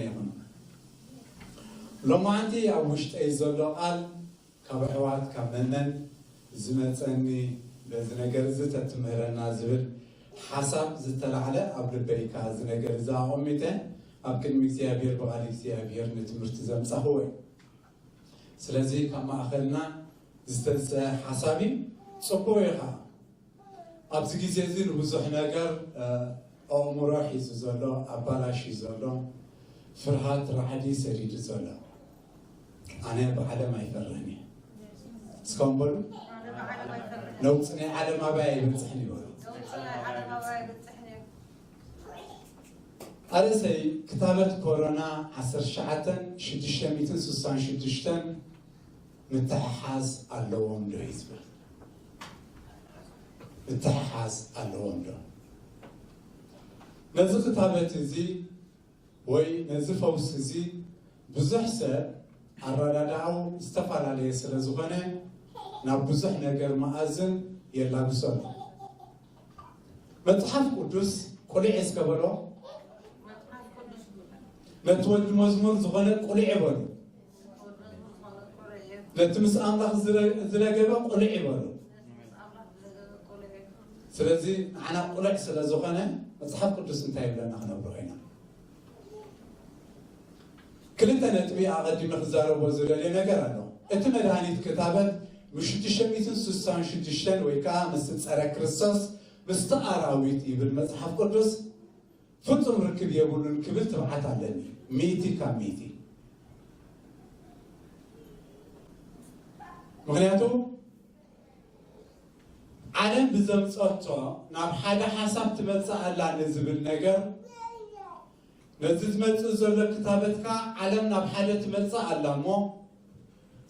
ይኹን። ሎማዓንቲ ኣብ ውሽጠይ ዘሎ ቃል ካብ ኣሕዋት ካብ መመን ዝመጸኒ በዚ ነገር እዚ ተትምህረና ዝብል ሓሳብ ዝተላዕለ ኣብ ልበይ ከኣ እዚ ነገር እዚ ኣቐሚጠ ኣብ ቅድሚ እግዚኣብሔር ብቓል እግዚኣብሔር ንትምህርቲ ዘምጻኽዎ እዩ። ስለዚ ካብ ማእኸልና ዝተንስአ ሓሳብ እዩ። ጽቡቕ እዩ ኸኣ። ኣብዚ ግዜ እዚ ንብዙሕ ነገር ኣእምሮ ሒዙ ዘሎ ኣባላሽ እዩ ዘሎ። ፍርሃት ራዕዲ ሰዲዱ ዘሎ። ኣነ ብዓለም ኣይፈርህን እየ። እስካሁን በሉ። ነውፂ ናይ ዓለም ኣባይ ኣይበፅሕን ይበሉ። ኣርእሰይ ክታበት ኮሮና ዓሰርተ ትሽዓተ ሽዱሽተ ሚእትን ስሳን ሽዱሽተን ምትሕሓዝ ኣለዎም ዶ እዩ ዝብል። ምትሕሓዝ ኣለዎም ዶ? ነዚ ክታበት እዚ ወይ ነዚ ፈውስ እዚ ብዙሕ ሰብ ኣረዳድኣው ዝተፈላለየ ስለ ዝኾነ ናብ ብዙሕ ነገር መኣዝን የላግሶ ኣሎ። መጽሓፍ ቅዱስ ቁልዕ እስከ በሎ። ነቲ ወዲ መዝሙር ዝኾነ ቁልዕ በሉ። ነቲ ምስ ኣምላኽ ዝረ- ዝለገበ ቁልዕ ይበሉ። ስለዚ ንዓና ቁልዕ ስለ ዝኾነ መጽሓፍ ቅዱስ እንታይ ይብለና ክነብሮ ኢና። ክልተ ነጥቢ ኣቐዲመ ክዛረቦ ዝደልየ ነገር ኣሎ። እቲ መድሃኒት ክታበት ብ ሽዱሽተ ሚእትን ስሳን ሽዱሽተን ወይ ከዓ ምስ ጸረ ክርስቶስ ምስቲ ኣራዊት ይብል መጽሓፍ ቅዱስ ፍጹም ርክብ የብሉን ክብል ትብዓት ኣለኒ። ሚእቲ ካብ ሚእቲ። ምኽንያቱ ዓለም ብዘምጸቶ ናብ ሓደ ሓሳብ ትመጽእ ኣላ ንዝብል ነገር ነዚ ዝመጽእ ዘሎ ክታበትካ ዓለም ናብ ሓደ ትመጽእ ኣላ እሞ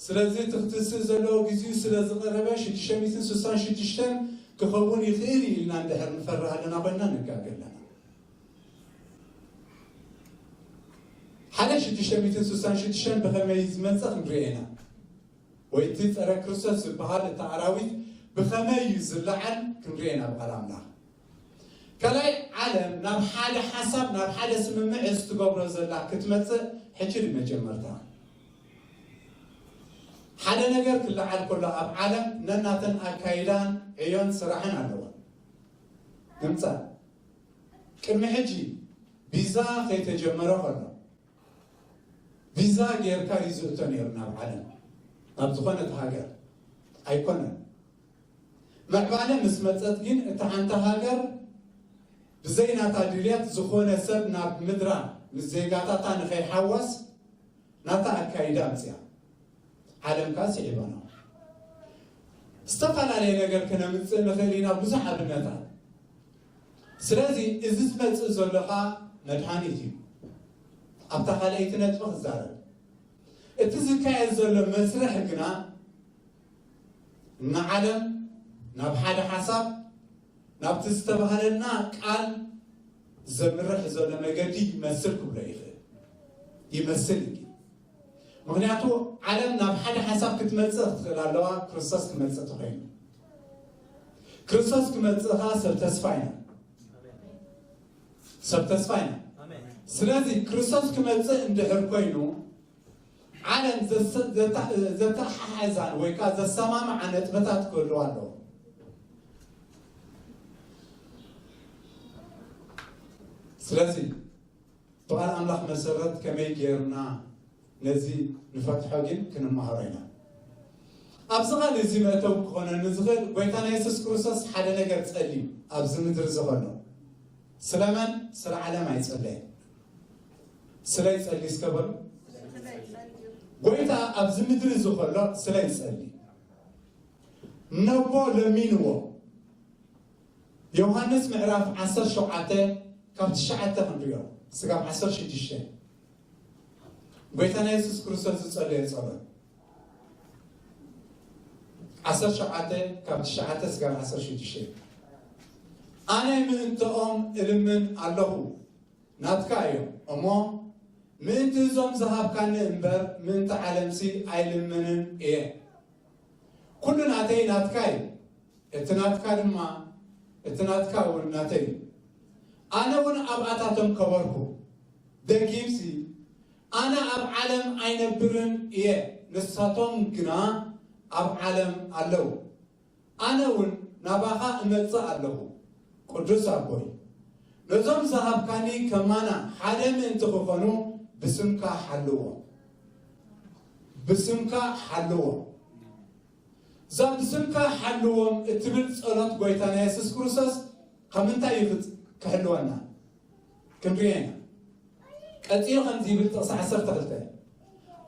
ስለዚ እቲ ክትስእ ዘለዎ ግዜኡ ስለ ዝቐረበ ሽዱሽተ ሚእትን ስሳን ሽዱሽተን ክኸውን ይኽእል እዩ ኢልና እንድሕር ንፈርህ ኣለና ኮይንና ንጋገ ኣለና። ሓደ ሽዱሽተ ሚእትን ስሳን ሽዱሽተን ብኸመይ ዝመጽእ ክንሪኦ ኢና። ወይ እቲ ጸረ ክርስቶስ ዝበሃል እቲ ኣራዊት ብኸመይ እዩ ዝለዓል ክንሪኦ ኢና ብቓል ኣምላኽ። ካልኣይ ዓለም ናብ ሓደ ሓሳብ ናብ ሓደ ስምምዕ እስትገብሮ ዘላ ክትመጽእ ሕጂ ድመጀመርታ ሓደ ነገር ክለዓል ከሎ ኣብ ዓለም ነናተን ኣካይዳን ዕዮን ስራሕን ኣለዎ። ንምጻእ ቅድሚ ሕጂ ቪዛ ከይተጀመረ ከሎ ቪዛ ጌርካ እዩ ዝእቶ ነይሩ ናብ ዓለም ናብ ዝኾነት ሃገር ኣይኮነን። ምዕባለ ምስ መጸት ግን እታ ሓንቲ ሃገር ብዘይ ናታ ድልየት ዝኾነ ሰብ ናብ ምድራ ምስ ዜጋታታ ንኸይሓወስ ናታ ኣካይዳ ኣምፅያ። ዓለም ከዓ ስዒባ ነው። ዝተፈላለየ ነገር ክነምፅእ ንኽእል ኢና ብዙሕ ኣብነታት። ስለዚ እዚ ዝመፅእ ዘሎ ከዓ መድሃኒት እዩ። ኣብታ ካልኣይቲ ነጥቢ ክዛረብ እቲ ዝካየድ ዘሎ መስርሕ ግና ንዓለም ናብ ሓደ ሓሳብ ናብቲ ዝተባህለና ቃል ዘምርሕ ዘሎ መገዲ ይመስል ክብሎ ይኽእል ይመስል እንዲ ምክንያቱ ዓለም ናብ ሓደ ሓሳብ ክትመፅእ ክትኽእል ኣለዋ ክርስቶስ ክመፅእ ተኮይኑ ክርስቶስ ክመፅእ ከዓ ሰብ ተስፋ ኢና ሰብ ተስፋ ኢና ስለዚ ክርስቶስ ክመፅእ እንድሕር ኮይኑ ዓለም ዘተሓሓዛን ወይ ከዓ ዘሰማምዓ ነጥበታት ክህልዋ ኣለዎ ስለዚ ብቃል ኣምላኽ መሰረት ከመይ ገይርና ነዚ ንፈትሖ ግን ክንመሃሮ ኢና ኣብዚ ቃል እዚ መእተው ክኾነኒ ዝኽእል ጎይታና የሱስ ክርስቶስ ሓደ ነገር ጸልዩ ኣብዚ ምድሪ ዝኸሎ ስለመን ስለ ዓለም ኣይጸለየን ስለ ይጸሊ እስከ በሉ ጎይታ ኣብዚ ምድሪ ዝኸሎ ስለ ይጸሊ ነቦ ለሚንዎ ዮሃንስ ምዕራፍ ዓሰርተ ሸውዓተ ካብ ትሽዓተ ክንሪኦ ስጋብ ዓሰርተ ሽዱሽተ ጎይታና የሱስ ክርስቶስ ዝጸለዮ ጸሎት ዓሰርተ ሸውዓተ ካብ ትሽዓተ ስጋብ ዓሰርተ ሽዱሽተ ኣነ ምእንተኦም እልምን ኣለኹ ናትካ እዮም እሞ ምእንቲ እዞም ዝሃብካኒ እምበር ምእንቲ ዓለምሲ ኣይልምንን እየ ኩሉ ናተይ ናትካ እዩ እቲ ናትካ ድማ እቲ ናትካ እውን ናተይ እዩ ኣነ እውን ኣብኣታቶም ከበርኩ ደጊምሲ ኣነ ኣብ ዓለም ኣይነብርን እየ፣ ንሳቶም ግና ኣብ ዓለም ኣለዉ፣ ኣነ እውን ናባኻ እመጽእ ኣለኹ። ቅዱስ ኣቦይ፣ ነዞም ዝሃብካኒ ከማና ሓደ ምእንቲ ክኾኑ ብስምካ ሓልዎም፣ ብስምካ ሓልዎም። እዛ ብስምካ ሓልዎም እትብል ጸሎት ጐይታና የሱስ ክርስቶስ ካብ ምንታይ እዩ ክጽ-፣ ክሕልወና? ክንሪኦ ኢና። ቀጺሉ ከምዚ ይብል፣ ጥቕሲ ዓሰርተ ክልተ፣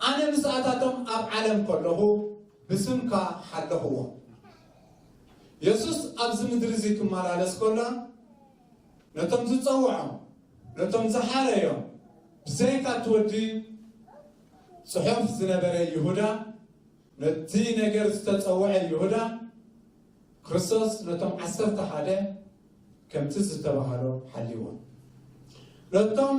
ኣነ ምስኣታቶም ኣብ ዓለም ከለኹ ብስምካ ሓለኽዎም። የሱስ ኣብዚ ምድሪ እዚ ክመላለስ ከሎ ነቶም ዝጸውዖም፣ ነቶም ዝሓረዮም፣ ብዘይካ እቲ ወዲ ጽሑፍ ዝነበረ ይሁዳ፣ ነቲ ነገር ዝተጸውዐ ይሁዳ፣ ክርስቶስ ነቶም ዓሰርተ ሓደ ከምቲ ዝተባህሎ ሓልይዎም። ነቶም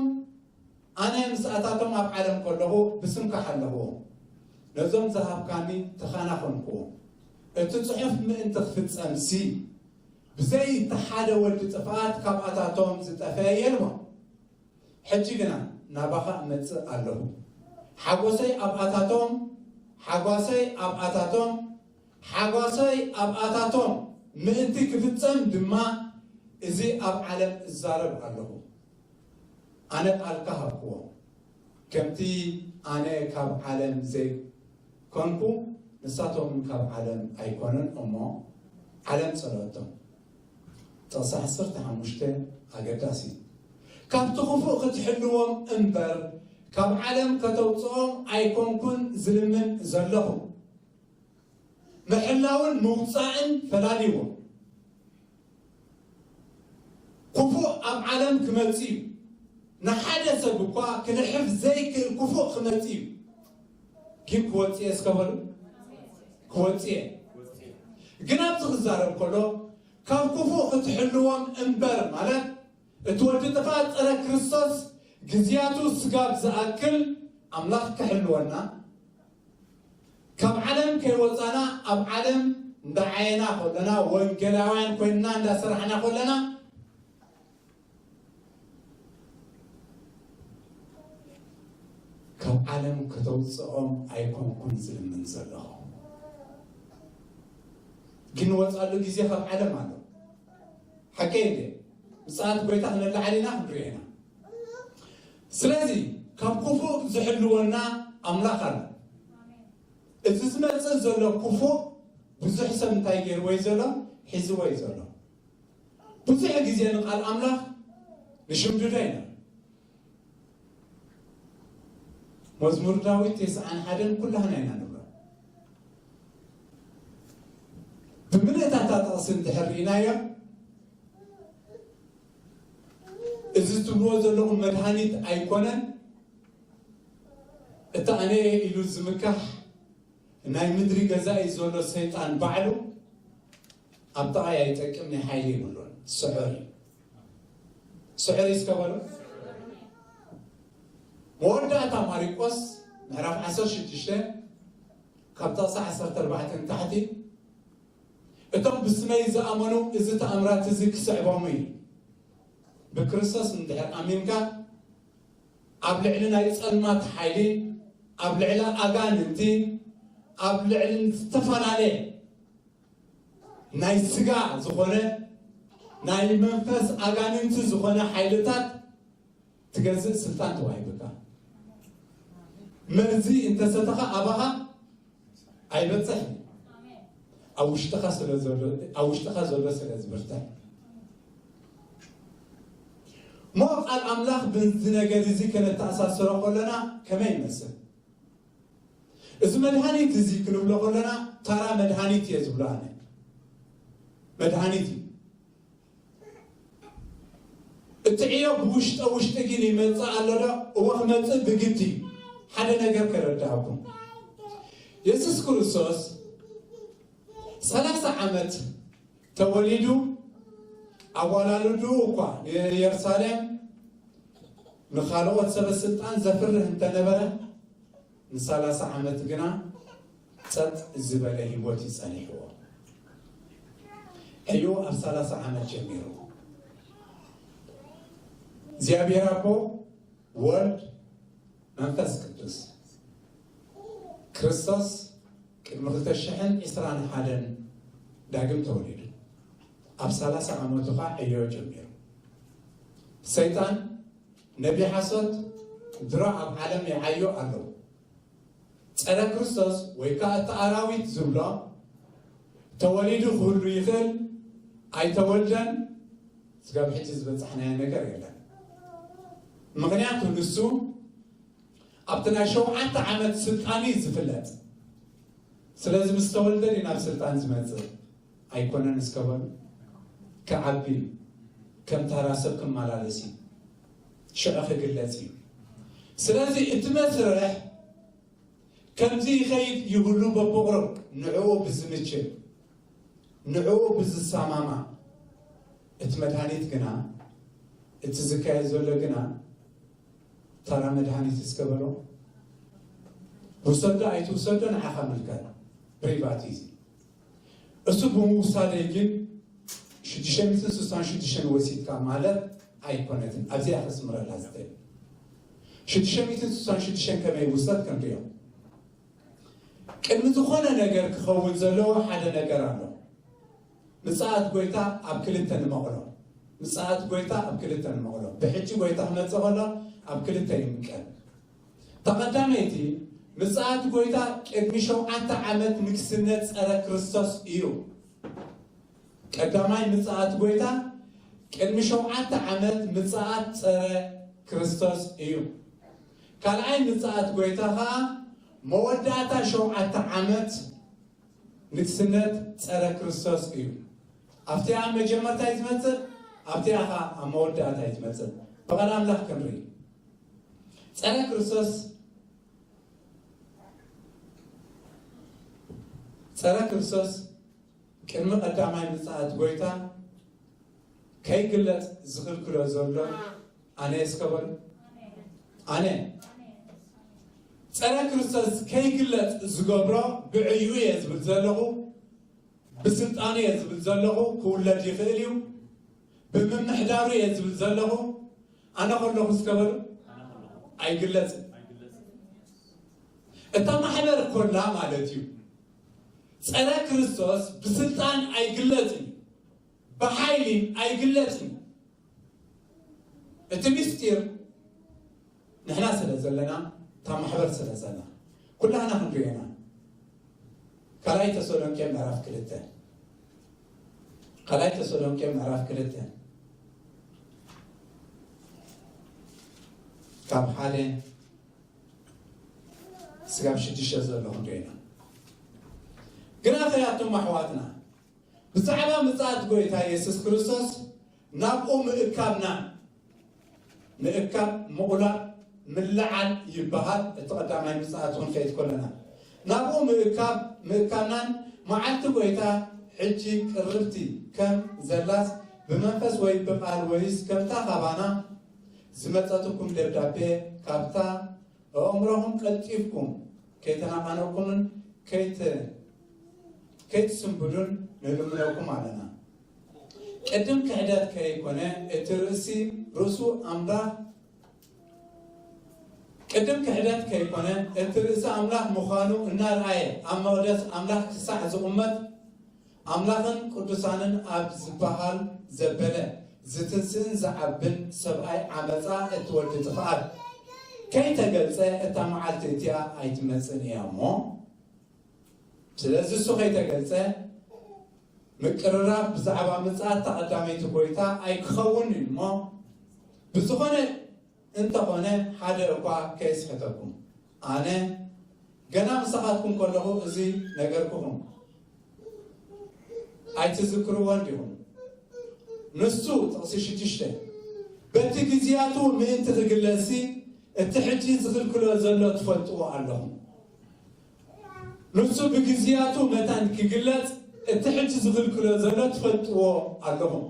ኣነ ምስኣታቶም ኣብ ዓለም ከለኹ ብስምካ ሓለኽዎም፣ ነዞም ዝሃብካኒ ተኻናኸንክዎም። እቲ ጽሑፍ ምእንቲ ክፍጸምሲ፣ ብዘይ እቲ ሓደ ወዲ ጥፍኣት ካብኣታቶም ዝጠፈአ የልቦን። ሕጂ ግና ናባኻ እመጽእ ኣለኹ። ሓጎሰይ ኣብኣታቶም፣ ሓጓሰይ ኣብኣታቶም፣ ሓጓሰይ ኣብኣታቶም ምእንቲ ክፍጸም ድማ፣ እዚ ኣብ ዓለም እዛረብ ኣለኹ። ኣነ ቃልካ ሃብክዎም፣ ከምቲ ኣነ ካብ ዓለም ዘይኮንኩ፣ ንሳቶም እውን ካብ ዓለም ኣይኮኑን እሞ፣ ዓለም ጸለኣቶም። ጥቕሲ ዓሰርተ ሓሙሽተ ኣገዳሲ። ካብቲ ክፉእ ክትሕልዎም እምበር፣ ካብ ዓለም ከተውጽኦም ኣይኮንኩን ዝልምን ዘለኹ። ምሕላውን ምውጻእን ፈላልይዎ። ክፉእ ኣብ ዓለም ክመጽእ እዩ። ንሓደ ሰብ እኳ ክንሕፍ ዘይክእል ክፉእ ክመጽእ እዩ። ግን ክወጽእ እየ እስከ በሉ። ክወጽእ እየ። ግን ኣብዚ ክዛረብ ከሎ፣ ካብ ክፉእ ክትሕልዎም እምበር ማለት፣ እቲ ወዲ ጥፋት ጸረ ክርስቶስ ግዝያቱ ስጋብ ዝኣክል ኣምላኽ ክሕልወና፣ ካብ ዓለም ከይወጻና ኣብ ዓለም እንዳዓየና ከለና፣ ወንጌላውያን ኮይንና እንዳሰራሕና ከለና፣ ካብ ዓለም ከተውጽኦም ኣይኮንኩን ዝልምን ዘለኹ። ግን ወጻሉ ግዜ ካብ ዓለም ኣሎ። ሓቀይ እንዴ? ምጽኣት ጎይታ ክነለዓል ኢና፣ ክንሪኦ ኢና። ስለዚ ካብ ክፉእ ዝሕልወና ኣምላኽ ኣሎ። እዚ ዝመጽእ ዘሎ ክፉእ ብዙሕ ሰብ እንታይ ገይርዎ እዩ ዘሎ? ሒዝዎ እዩ ዘሎ። ብዙሕ ግዜ ንቃል ኣምላኽ ንሽምድዶ ኢና። መዝሙር ዳዊት ተስዓን ሓደን ኩላህና ኢና ንብሎ። ብምልእታታ ጥቕሲ እንድሕር ርኢናዮ፣ እዚ ትብልዎ ዘለኹም መድሃኒት ኣይኮነን። እቲ ኣነ ኢሉ ዝምካሕ ናይ ምድሪ ገዛኢ ዘሎ ሰይጣን ባዕሉ ኣብ ጥቓይ ኣይጠቅም፣ ናይ ሓይሊ የብሉን። ስዑር እዩ። ስዑር እዩ እስከ በሉ። መወዳእታ ማሪቆስ ምዕራፍ ዓሰርተ ሽዱሽተ ካብ ጥቕሲ ዓሰርተ ኣርባዕተ ንታሕቲ፣ እቶም ብስመይ ዝኣመኑ እዚ ተኣምራት እዚ ክስዕቦም እዩ። ብክርስቶስ እንድሕር ኣሚንካ፣ ኣብ ልዕሊ ናይ ጸልማት ሓይሊ፣ ኣብ ልዕሊ ኣጋንንቲ፣ ኣብ ልዕሊ ዝተፈላለየ ናይ ስጋ ዝኾነ፣ ናይ መንፈስ ኣጋንንቲ ዝኾነ ሓይልታት ትገዝእ ስልጣን ተዋሂቡካ። መርዚ እንተሰተኻ ኣባኻ ኣይበጽሕን። ኣብ ውሽጥኻ ስለ ዘሎ፣ ኣብ ውሽጥኻ ዘሎ ስለ ዝብርትዕ። እሞ ቃል ኣምላኽ በዚ ነገር እዚ ከነተኣሳስሮ ከለና ከመይ ይመስል? እዚ መድሃኒት እዚ ክንብሎ ከለና ተራ መድሃኒት እየ ዝብሎ ኣነ። መድሃኒት እዩ። እቲ ዕዮ ብውሽጠ ውሽጢ ግን ይመጽእ ኣሎ ዶ? እወ፣ ክመጽእ ብግዲ እዩ። ሓደ ነገር ከረድኣኩም። የሱስ ክርስቶስ ሰላሳ ዓመት ተወሊዱ፣ ኣወላልድኡ እኳ ንኢየሩሳሌም ንኻልኦት ሰበ ስልጣን ዘፍርህ እንተነበረ፣ ንሰላሳ ዓመት ግና ጸጥ ዝበለ ህይወት እዩ ጸኒሕዎ። ዕዮ ኣብ ሰላሳ ዓመት ጀሚሩ። እግዚኣብሔር ኣቦ፣ ወልድ፣ መንፈስ ቅዱስ። ክርስቶስ ቅድሚ ክልተ ሽሕን ዕስራን ሓደን ዳግም ተወሊዱ። ኣብ ሰላሳ ዓመቱ ኸዓ ዕዮ ጀሚሩ። ሰይጣን ነቢ ሓሶት ድሮ ኣብ ዓለም ይዓዩ ኣለዉ። ጸረ ክርስቶስ ወይ ከኣ እቲ ኣራዊት ዝብሎ ተወሊዱ ክህሉ ይኽእል፣ ኣይተወልደን፣ ስጋብ ሕጂ ዝበጻሕናዮ ነገር የለን። ምኽንያቱ ንሱ ኣብቲ ናይ ሸውዓተ ዓመት ስልጣን እዩ ዝፍለጥ። ስለዚ ምስ ተወልደ ድዩ ናብ ስልጣን ዝመጽእ? ኣይኮነን። እስከ በሉ። ክዓቢ እዩ። ከም ታራ ሰብ ክመላለስ እዩ። ሽዑ ክግለጽ እዩ። ስለዚ እቲ መስርሕ ከምዚ ይኸይድ ይህሉ በብቕሩብ ንዕኡ ብዝምችል፣ ንዕኡ ብዝሰማማዕ። እቲ መድሃኒት ግና፣ እቲ ዝካየድ ዘሎ ግና ታራ መድሃኒት እስከ በሎ። ውሰዶ ኣይትውሰዶ ንዓኻ ምልከት፣ ፕሪቫት እዩ። እሱ ብምውሳደይ ግን ሽዱሽተ ሚእትን ስሳን ሽዱሽተን ወሲድካ ማለት ኣይኮነትን። ኣብዚኣ ከስምረላ ዝደሊ ሽዱሽተ ሚእትን ስሳን ሽዱሽተን ከመይ ይውሰድ ክንሪኦ። ቅድሚ ዝኾነ ነገር ክኸውን ዘለዎ ሓደ ነገር ኣሎ። ምጽኣት ጎይታ ኣብ ክልተ ንመቕሎ። ምጽኣት ጎይታ ኣብ ክልተ ንመቕሎ። ብሕጂ ጎይታ ክመጽእ ከሎ ኣብ ክልተ ይምቀል። ተቐዳመይቲ ምጽኣት ጎይታ ቅድሚ ሸውዓተ ዓመት ንግስነት ጸረ ክርስቶስ እዩ። ቀዳማይ ምጽኣት ጎይታ ቅድሚ ሸውዓተ ዓመት ምጽኣት ጸረ ክርስቶስ እዩ። ካልኣይ ምጽኣት ጎይታ ኸኣ መወዳእታ ሸውዓተ ዓመት ንግስነት ጸረ ክርስቶስ እዩ። ኣብቲኣ ኣብ መጀመርታ እዩ ዝመጽእ፣ ኣብቲኣ ኸኣ ኣብ መወዳእታ እዩ ዝመጽእ። ብቓል ኣምላኽ ክንርኢ። ጸረ ክርስቶስ፣ ጸረ ክርስቶስ ቅድሚ ቀዳማይ ምጽኣት ጎይታ ከይግለጽ ዝኽልክሎ ዘሎ ኣነ እስከ በሉ። ኣነ ጸረ ክርስቶስ ከይግለጽ ዝገብሮ ብዕዩ እየ ዝብል ዘለኹ፣ ብስልጣኑ እየ ዝብል ዘለኹ፣ ክውለድ ይኽእል እዩ፣ ብምምሕዳሩ እየ ዝብል ዘለኹ። ኣነ ከለኹ እስከ በሉ። ኣይግለጽን። እታ ማሕበር ኮላ ማለት እዩ። ጸረ ክርስቶስ ብስልጣን ኣይግለጽን፣ ብሓይሊ ኣይግለጽን። እቲ ምስጢር ንሕና ስለ ዘለና፣ እታ ማሕበር ስለ ዘላ፣ ኩላህና ክንሪኦ ኢና። ካልኣይ ተሰሎንቄ ምዕራፍ ክልተ፣ ካልኣይ ተሰሎንቄ ምዕራፍ ክልተ ካብ ሓደ ስጋብ ሽዱሽተ ዘሎ ክንሪኦ ኢና። ግና ኸያቱም ኣሕዋትና፣ ብዛዕባ ምጽኣት ጎይታ የሱስ ክርስቶስ ናብኡ ምእካብና፣ ምእካብ፣ ምቑላብ፣ ምልዓል ይበሃል። እቲ ቀዳማይ ምጽኣት እውን ከይድ ከለና ናብኡ ምእካብ፣ ምእካብናን መዓልቲ ጎይታ ሕጂ ቅርብቲ ከም ዘላስ ብመንፈስ ወይ ብቓል ወይስ ከምታ ካባና ዝመጸትኩም ደብዳቤ ካብታ ኣእምሮኹም ቀልጢፍኩም ከይተናቓነቕኩምን ከይት-፣ ከይትስንብዱን ንልምነኩም ኣለና። ቅድም ክሕደት ከይኮነ እቲ ርእሲ ርእሱ ኣምላኽ፣ ቅድም ክሕደት ከይኮነ እቲ ርእሲ ኣምላኽ ምዃኑ እናርኣየ ኣብ መቕደስ ኣምላኽ ክሳዕ ዝቕመጥ ኣምላኽን ቅዱሳንን ኣብ ዝበሃል ዘበለ ዝትንስእን ዝዓብን ሰብኣይ ዓመፃ እቲ ወዲ ጥፍኣት ከይተገልጸ እታ መዓልቲ እቲኣ ኣይትመጽእን እያ እሞ፣ ስለዚ እሱ ከይተገልጸ ምቅርራብ ብዛዕባ ምጽኣት ተቐዳመይቲ ጎይታ ኣይክኸውን እዩ እሞ፣ ብዝኾነ እንተኾነ ሓደ እኳ ከየስሕተኩም ኣነ ገና ምሳኻትኩም ከለኹ እዚ ነገርኩኹም። ኣይትዝክርዎን ዲኹም? ንሱ፣ ጥቕሲ ሽዱሽተ፣ በቲ ግዜያቱ ምእንቲ ክግለጽሲ እቲ ሕጂ ዝኽልክሎ ዘሎ ትፈልጥዎ ኣለኹም። ንሱ ብግዜያቱ መታን ክግለጽ እቲ ሕጂ ዝኽልክሎ ዘሎ ትፈልጥዎ ኣለኹም።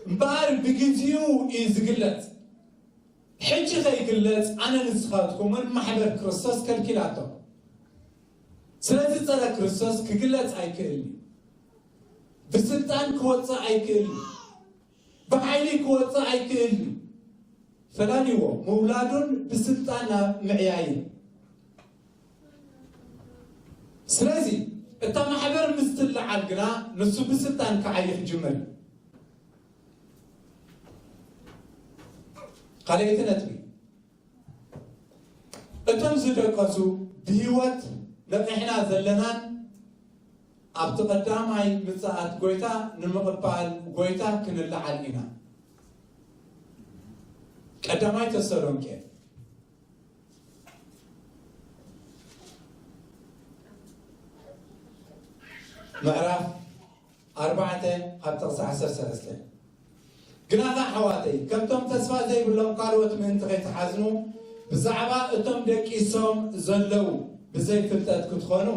እምበኣር ብግዜኡ እዩ ዝግለጽ። ሕጂ ከይግለጽ ኣነ ንስኻትኩምን ማሕበር ክርስቶስ ከልኪላቶ። ስለዚ ጸረ ክርስቶስ ክግለጽ ኣይክእልን እዩ። ብስልጣን ክወጽእ ኣይክእልን እዩ። ብሓይሊ ክወጽእ ኣይክእልን እዩ። ተላልይዎ ምውላዱን ብስልጣን ናብ ምዕያይን። ስለዚ እታ ማሕበር ምስ ትለዓል ግና ንሱ ብስልጣን ክዓይ ክጅምር እዩ። ካልኣይቲ ነጥቢ፣ እቶም ዝደቀሱ ብህይወት ነቒሕና ዘለናን ኣብቲ ቀዳማይ ምጽኣት ጎይታ ንምቕባል ጎይታ ክንለዓል ኢና። ቀዳማይ ተሰሎንቄ ምዕራፍ ኣርባዕተ ካብ ጥቕሲ ዓሰርተ ሰለስተ። ግናኸ ኣሕዋተይ፣ ከምቶም ተስፋ ዘይብሎም ካልኦት ምእንቲ ከይትሓዝኑ፣ ብዛዕባ እቶም ደቂሶም ዘለዉ ብዘይ ፍልጠት ክትኾኑ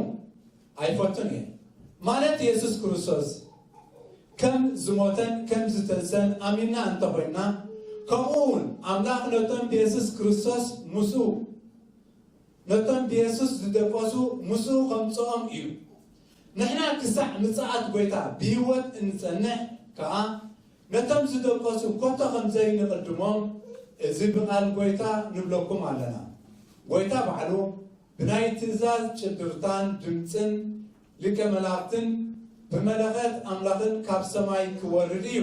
ኣይፈቱን እየ። ማለት የሱስ ክርስቶስ ከም ዝሞተን ከም ዝተንሰን ኣሚንና እንተኾይንና፣ ከምኡ እውን ኣምላኽ ነቶም ብየሱስ ክርስቶስ ምስኡ ነቶም ብየሱስ ዝደቀሱ ምስኡ ከምጽኦም እዩ። ንሕና ክሳዕ ምጽኣት ጎይታ ብህይወት እንጸንሕ ከኣ፣ ነቶም ዝደቀሱ ኮቶ ከም ዘይንቕድሞም፣ እዚ ብቓል ጎይታ ንብለኩም ኣለና። ጎይታ ባዕሉ ብናይ ትእዛዝ ጭድርታን ድምጽን ሊቀ መላእኽትን ብመለኸት ኣምላኽን ካብ ሰማይ ክወርድ እዩ።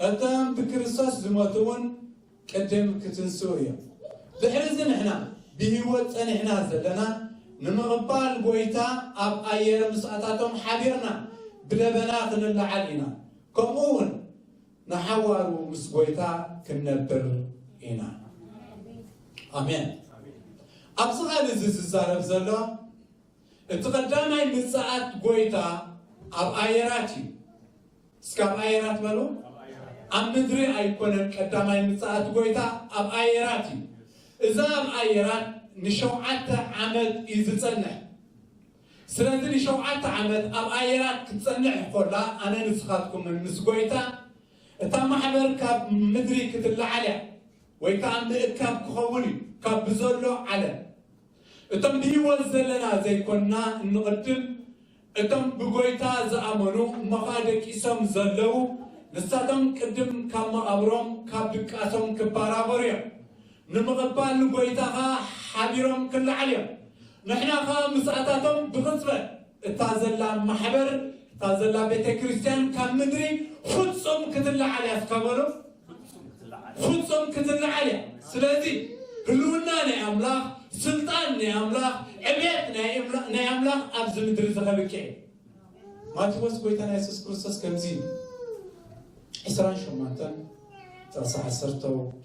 እቶም ብክርስቶስ ዝሞቱ እውን ቅድም ክትንስኡ እዮም። ድሕሪ እዚ ንሕና ብህይወት ጸኒሕና ዘለና ንምቕባል ጎይታ ኣብ ኣየር ምስኣታቶም ሓቢርና ብደበና ክንለዓል ኢና። ከምኡ እውን ንሓዋሩ ምስ ጎይታ ክንነብር ኢና። ኣሜን። ኣብዚ ቃል እዚ ዝዛረብ ዘሎ እቲ ቀዳማይ ምጽኣት ጎይታ ኣብ ኣየራት እዩ። እስከ ኣብ ኣየራት በሉ። ኣብ ምድሪ ኣይኮነን ቀዳማይ ምጽኣት ጎይታ፣ ኣብ ኣየራት እዩ። እዛ ኣብ ኣየራት ንሸውዓተ ዓመት እዩ ዝጸንሕ። ስለዚ ንሸውዓተ ዓመት ኣብ ኣየራት ክትጸንሕ ኮላ፣ ኣነ ንስኻትኩምን ምስ ጎይታ፣ እታ ማሕበር ካብ ምድሪ ክትለዓል እያ፣ ወይ ከኣ ምእካብ ክኸውን እዩ ካብ ብዘሎ ዓለም። እቶም ብህይወት ዘለና ዘይኮንና እንቕድም፣ እቶም ብጎይታ ዝኣመኑ እሞ ኸኣ ደቂሶም ዘለዉ፣ ንሳቶም ቅድም ካብ መቓብሮም ካብ ድቃሶም ክባራበሩ እዮም። ንምቕባል ንጎይታ ኸኣ ሓቢሮም ክለዓሉ እዮም። ንሕና ኸኣ ምስኣታቶም ብቕጽበት እታ ዘላ ማሕበር፣ እታ ዘላ ቤተ ክርስቲያን ካብ ምድሪ ፍጹም ክትለዓል እያ። እስከ በሉ። ፍጹም ክትለዓል እያ። ስለዚ ህልውና ናይ ኣምላኽ፣ ስልጣን ናይ ኣምላኽ፣ ዕብየት ናይ ኣምላ-፣ ናይ ኣምላኽ ኣብዚ ምድሪ እዚ ከብቅዕ እዩ። ማቴዎስ ጎይታና የሱስ ክርስቶስ ከምዚ ኢሉ፣ ዕስራን ሸሞንተን ጥቕሲ ዓሰርተ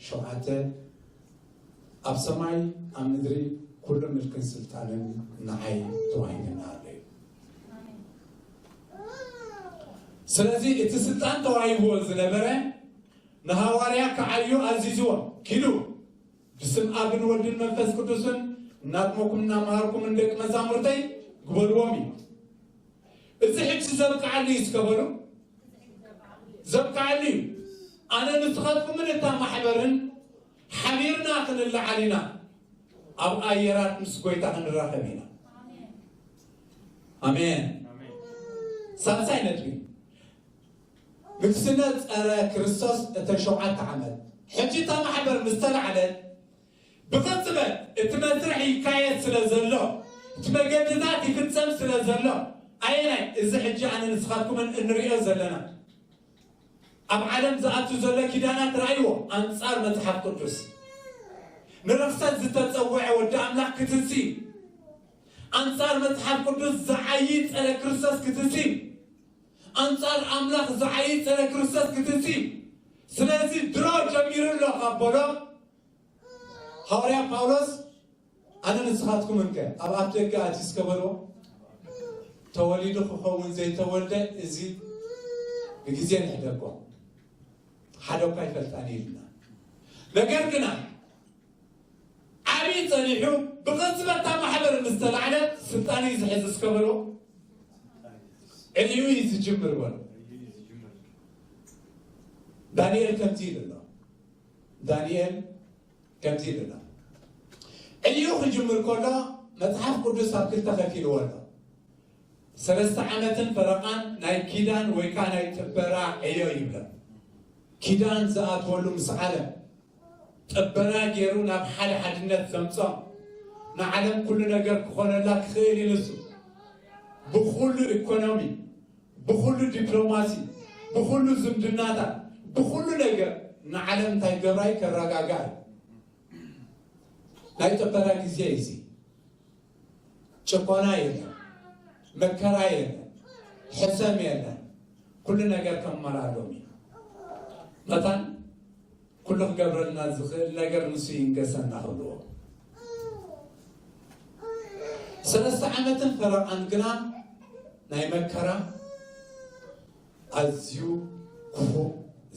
ሸውዓተ፣ ኣብ ሰማይ ኣብ ምድሪ ኩሉ ምልክን ስልጣንን ንዓይ ተዋሂቡና ኣሎ እዩ። ስለዚ እቲ ስልጣን ተዋሂብዎ ዝነበረ ንሃዋርያ ክዓዩ ኣዚዝዎም፣ ኪዱ ብስም ኣብን ወልድን መንፈስ ቅዱስን እናጥመኩም እናምሃርኩምን ደቂ መዛሙርተይ ግበርዎም እዩ። እዚ ሕጂ ዘብቅዓሉ እዩ። እስከ በሉ፣ ዘብቅዓሉ እዩ። ኣነ ንስኻትኩምን እታ ማሕበርን ሓቢርና ክንለዓል ኢና፣ ኣብ ኣየራት ምስ ጎይታ ክንራኸብ ኢና። ኣሜን። ሳልሳይ ነጥቢ፣ ንግስነት ጸረ ክርስቶስ እተን ሸውዓተ ዓመት። ሕጂ እታ ማሕበር ምስ ተላዕለት፣ ብቕጽበት እቲ መስርሕ ይካየድ ስለ ዘሎ፣ እቲ መገድታት ይፍጸም ስለ ዘሎ፣ ኣየናይ? እዚ ሕጂ ኣነ ንስኻትኩምን እንርእዮ ዘለና ኣብ ዓለም ዝኣቱ ዘሎ ኪዳናት ረኣይዎ፣ ኣንጻር መጽሓፍ ቅዱስ ንርኽሰት ዝተጸውዐ ወዲ ኣምላኽ ክትንሲ፣ ኣንጻር መጽሓፍ ቅዱስ ዝዓዪ ጸረ ክርስቶስ ክትንሲ፣ ኣንጻር ኣምላኽ ዝዓዪ ጸረ ክርስቶስ ክትንሲ። ስለዚ ድሮ ጀሚሩ ኣሎ ካብ በሎ፣ ሃዋርያ ጳውሎስ ኣነ ንስኻትኩም እንከ ኣብ ኣፍ ደገ ኣትዩ እስከ በልዎ፣ ተወሊዱ ክኸውን ዘይተወልደ እዚ ብግዜ ንሕደጎ፣ ሓደ እኳ ኣይፈልጣን ኢልና። ነገር ግና ዓብዪ ጸኒሑ ብቕጽበት እታ ማሕበር ምስ ተላዕለት ስልጣን እዩ ዝሕዝ እስከ በልዎ፣ ዕልዩ እዩ ዝጅምር በሉ። ዳንኤል ከምዚ ኢሉ ኣሎ። ዳንኤል ከምዚ ይብል ኣሎ። ዕዮ ክጅምር ከሎ መጽሓፍ ቅዱስ ኣብ ክልተ ከፊልዎ ኣሎ። ሰለስተ ዓመትን ፈረቓን ናይ ኪዳን ወይ ከኣ ናይ ጥበራ ዕዮ ይብሎ። ኪዳን ዝኣትወሉ ምስ ዓለም፣ ጥበና ገይሩ ናብ ሓደ ሓድነት ዘምጾም፣ ንዓለም ኩሉ ነገር ክኾነላ ክኽእል እዩ ንሱ። ብኹሉ ኢኮኖሚ፣ ብኹሉ ዲፕሎማሲ፣ ብኹሉ ዝምድናታት፣ ብኹሉ ነገር ንዓለም እንታይ ገብራይ ከረጋጋእ። ናይ ጥበና ግዜ እዩ እዚ። ጭቆና የለን፣ መከራ የለን፣ ሕሰም የለን። ኩሉ ነገር ከመላሎም እዩ። መታን ኩሉ ክገብረልና ዝኽእል ነገር ንሱ ይንገሰና ክብልዎ። ሰለስተ ዓመትን ፈረቓን ግና ናይ መከራ ኣዝዩ ክፉእ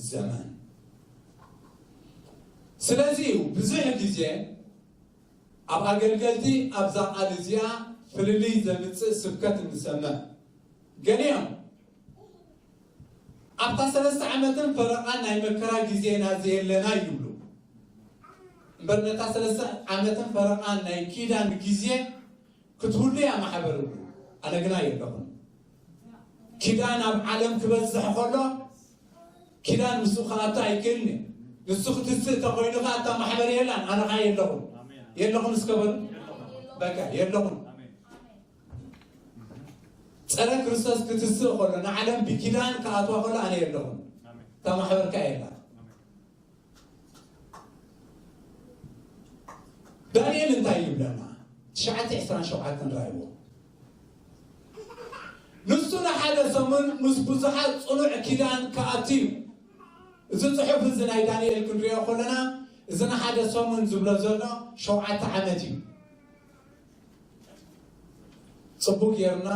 ዘመን። ስለዚ እዩ ብዙሕ ግዜ ኣብ ኣገልገልቲ ኣብዛ ቃል እዚኣ ፍልልይ ዘምጽእ ስብከት እንሰምዕ። ገሊኦም ኣብታ ሰለስተ ዓመትን ፈረቓን ናይ መከራ ግዜና ዘየለና ይብሉ። እምበር ነታ ሰለስተ ዓመትን ፈረቓን ናይ ኪዳን ግዜ ክትህሉ እያ ማሕበር ይብሉ። ኣነ ግና የለኹን። ኪዳን ኣብ ዓለም ክበዝሕ ከሎ ኪዳን ምስኡ ክኣቱ ኣይክእልን እዩ። ንሱ ክትስእ ተኾይኑ ከኣ እታ ማሕበር የላን። ኣነ ከኣ የለኹን። የለኹን እስከ በሉ። በቃ የለኹን። ጸረ ክርስቶስ ክትስእ ከሎ ንዓለም ብኪዳን ክኣትዋ ከሎ ኣነ የለኹን። እታ ማሕበር ከኣ የላ። ዳንኤል እንታይ ይብለና? ትሽዓተ ዕስራን ሸውዓተን ራእይዎ። ንሱ ንሓደ ሰሙን ምስ ብዙሓት ጽኑዕ ኪዳን ክኣቱ እዩ። እዚ ጽሑፍ እዚ ናይ ዳንኤል ክንሪኦ ከለና፣ እዚ ንሓደ ሰሙን ዝብሎ ዘሎ ሸውዓተ ዓመት እዩ። ጽቡቅ ጌርና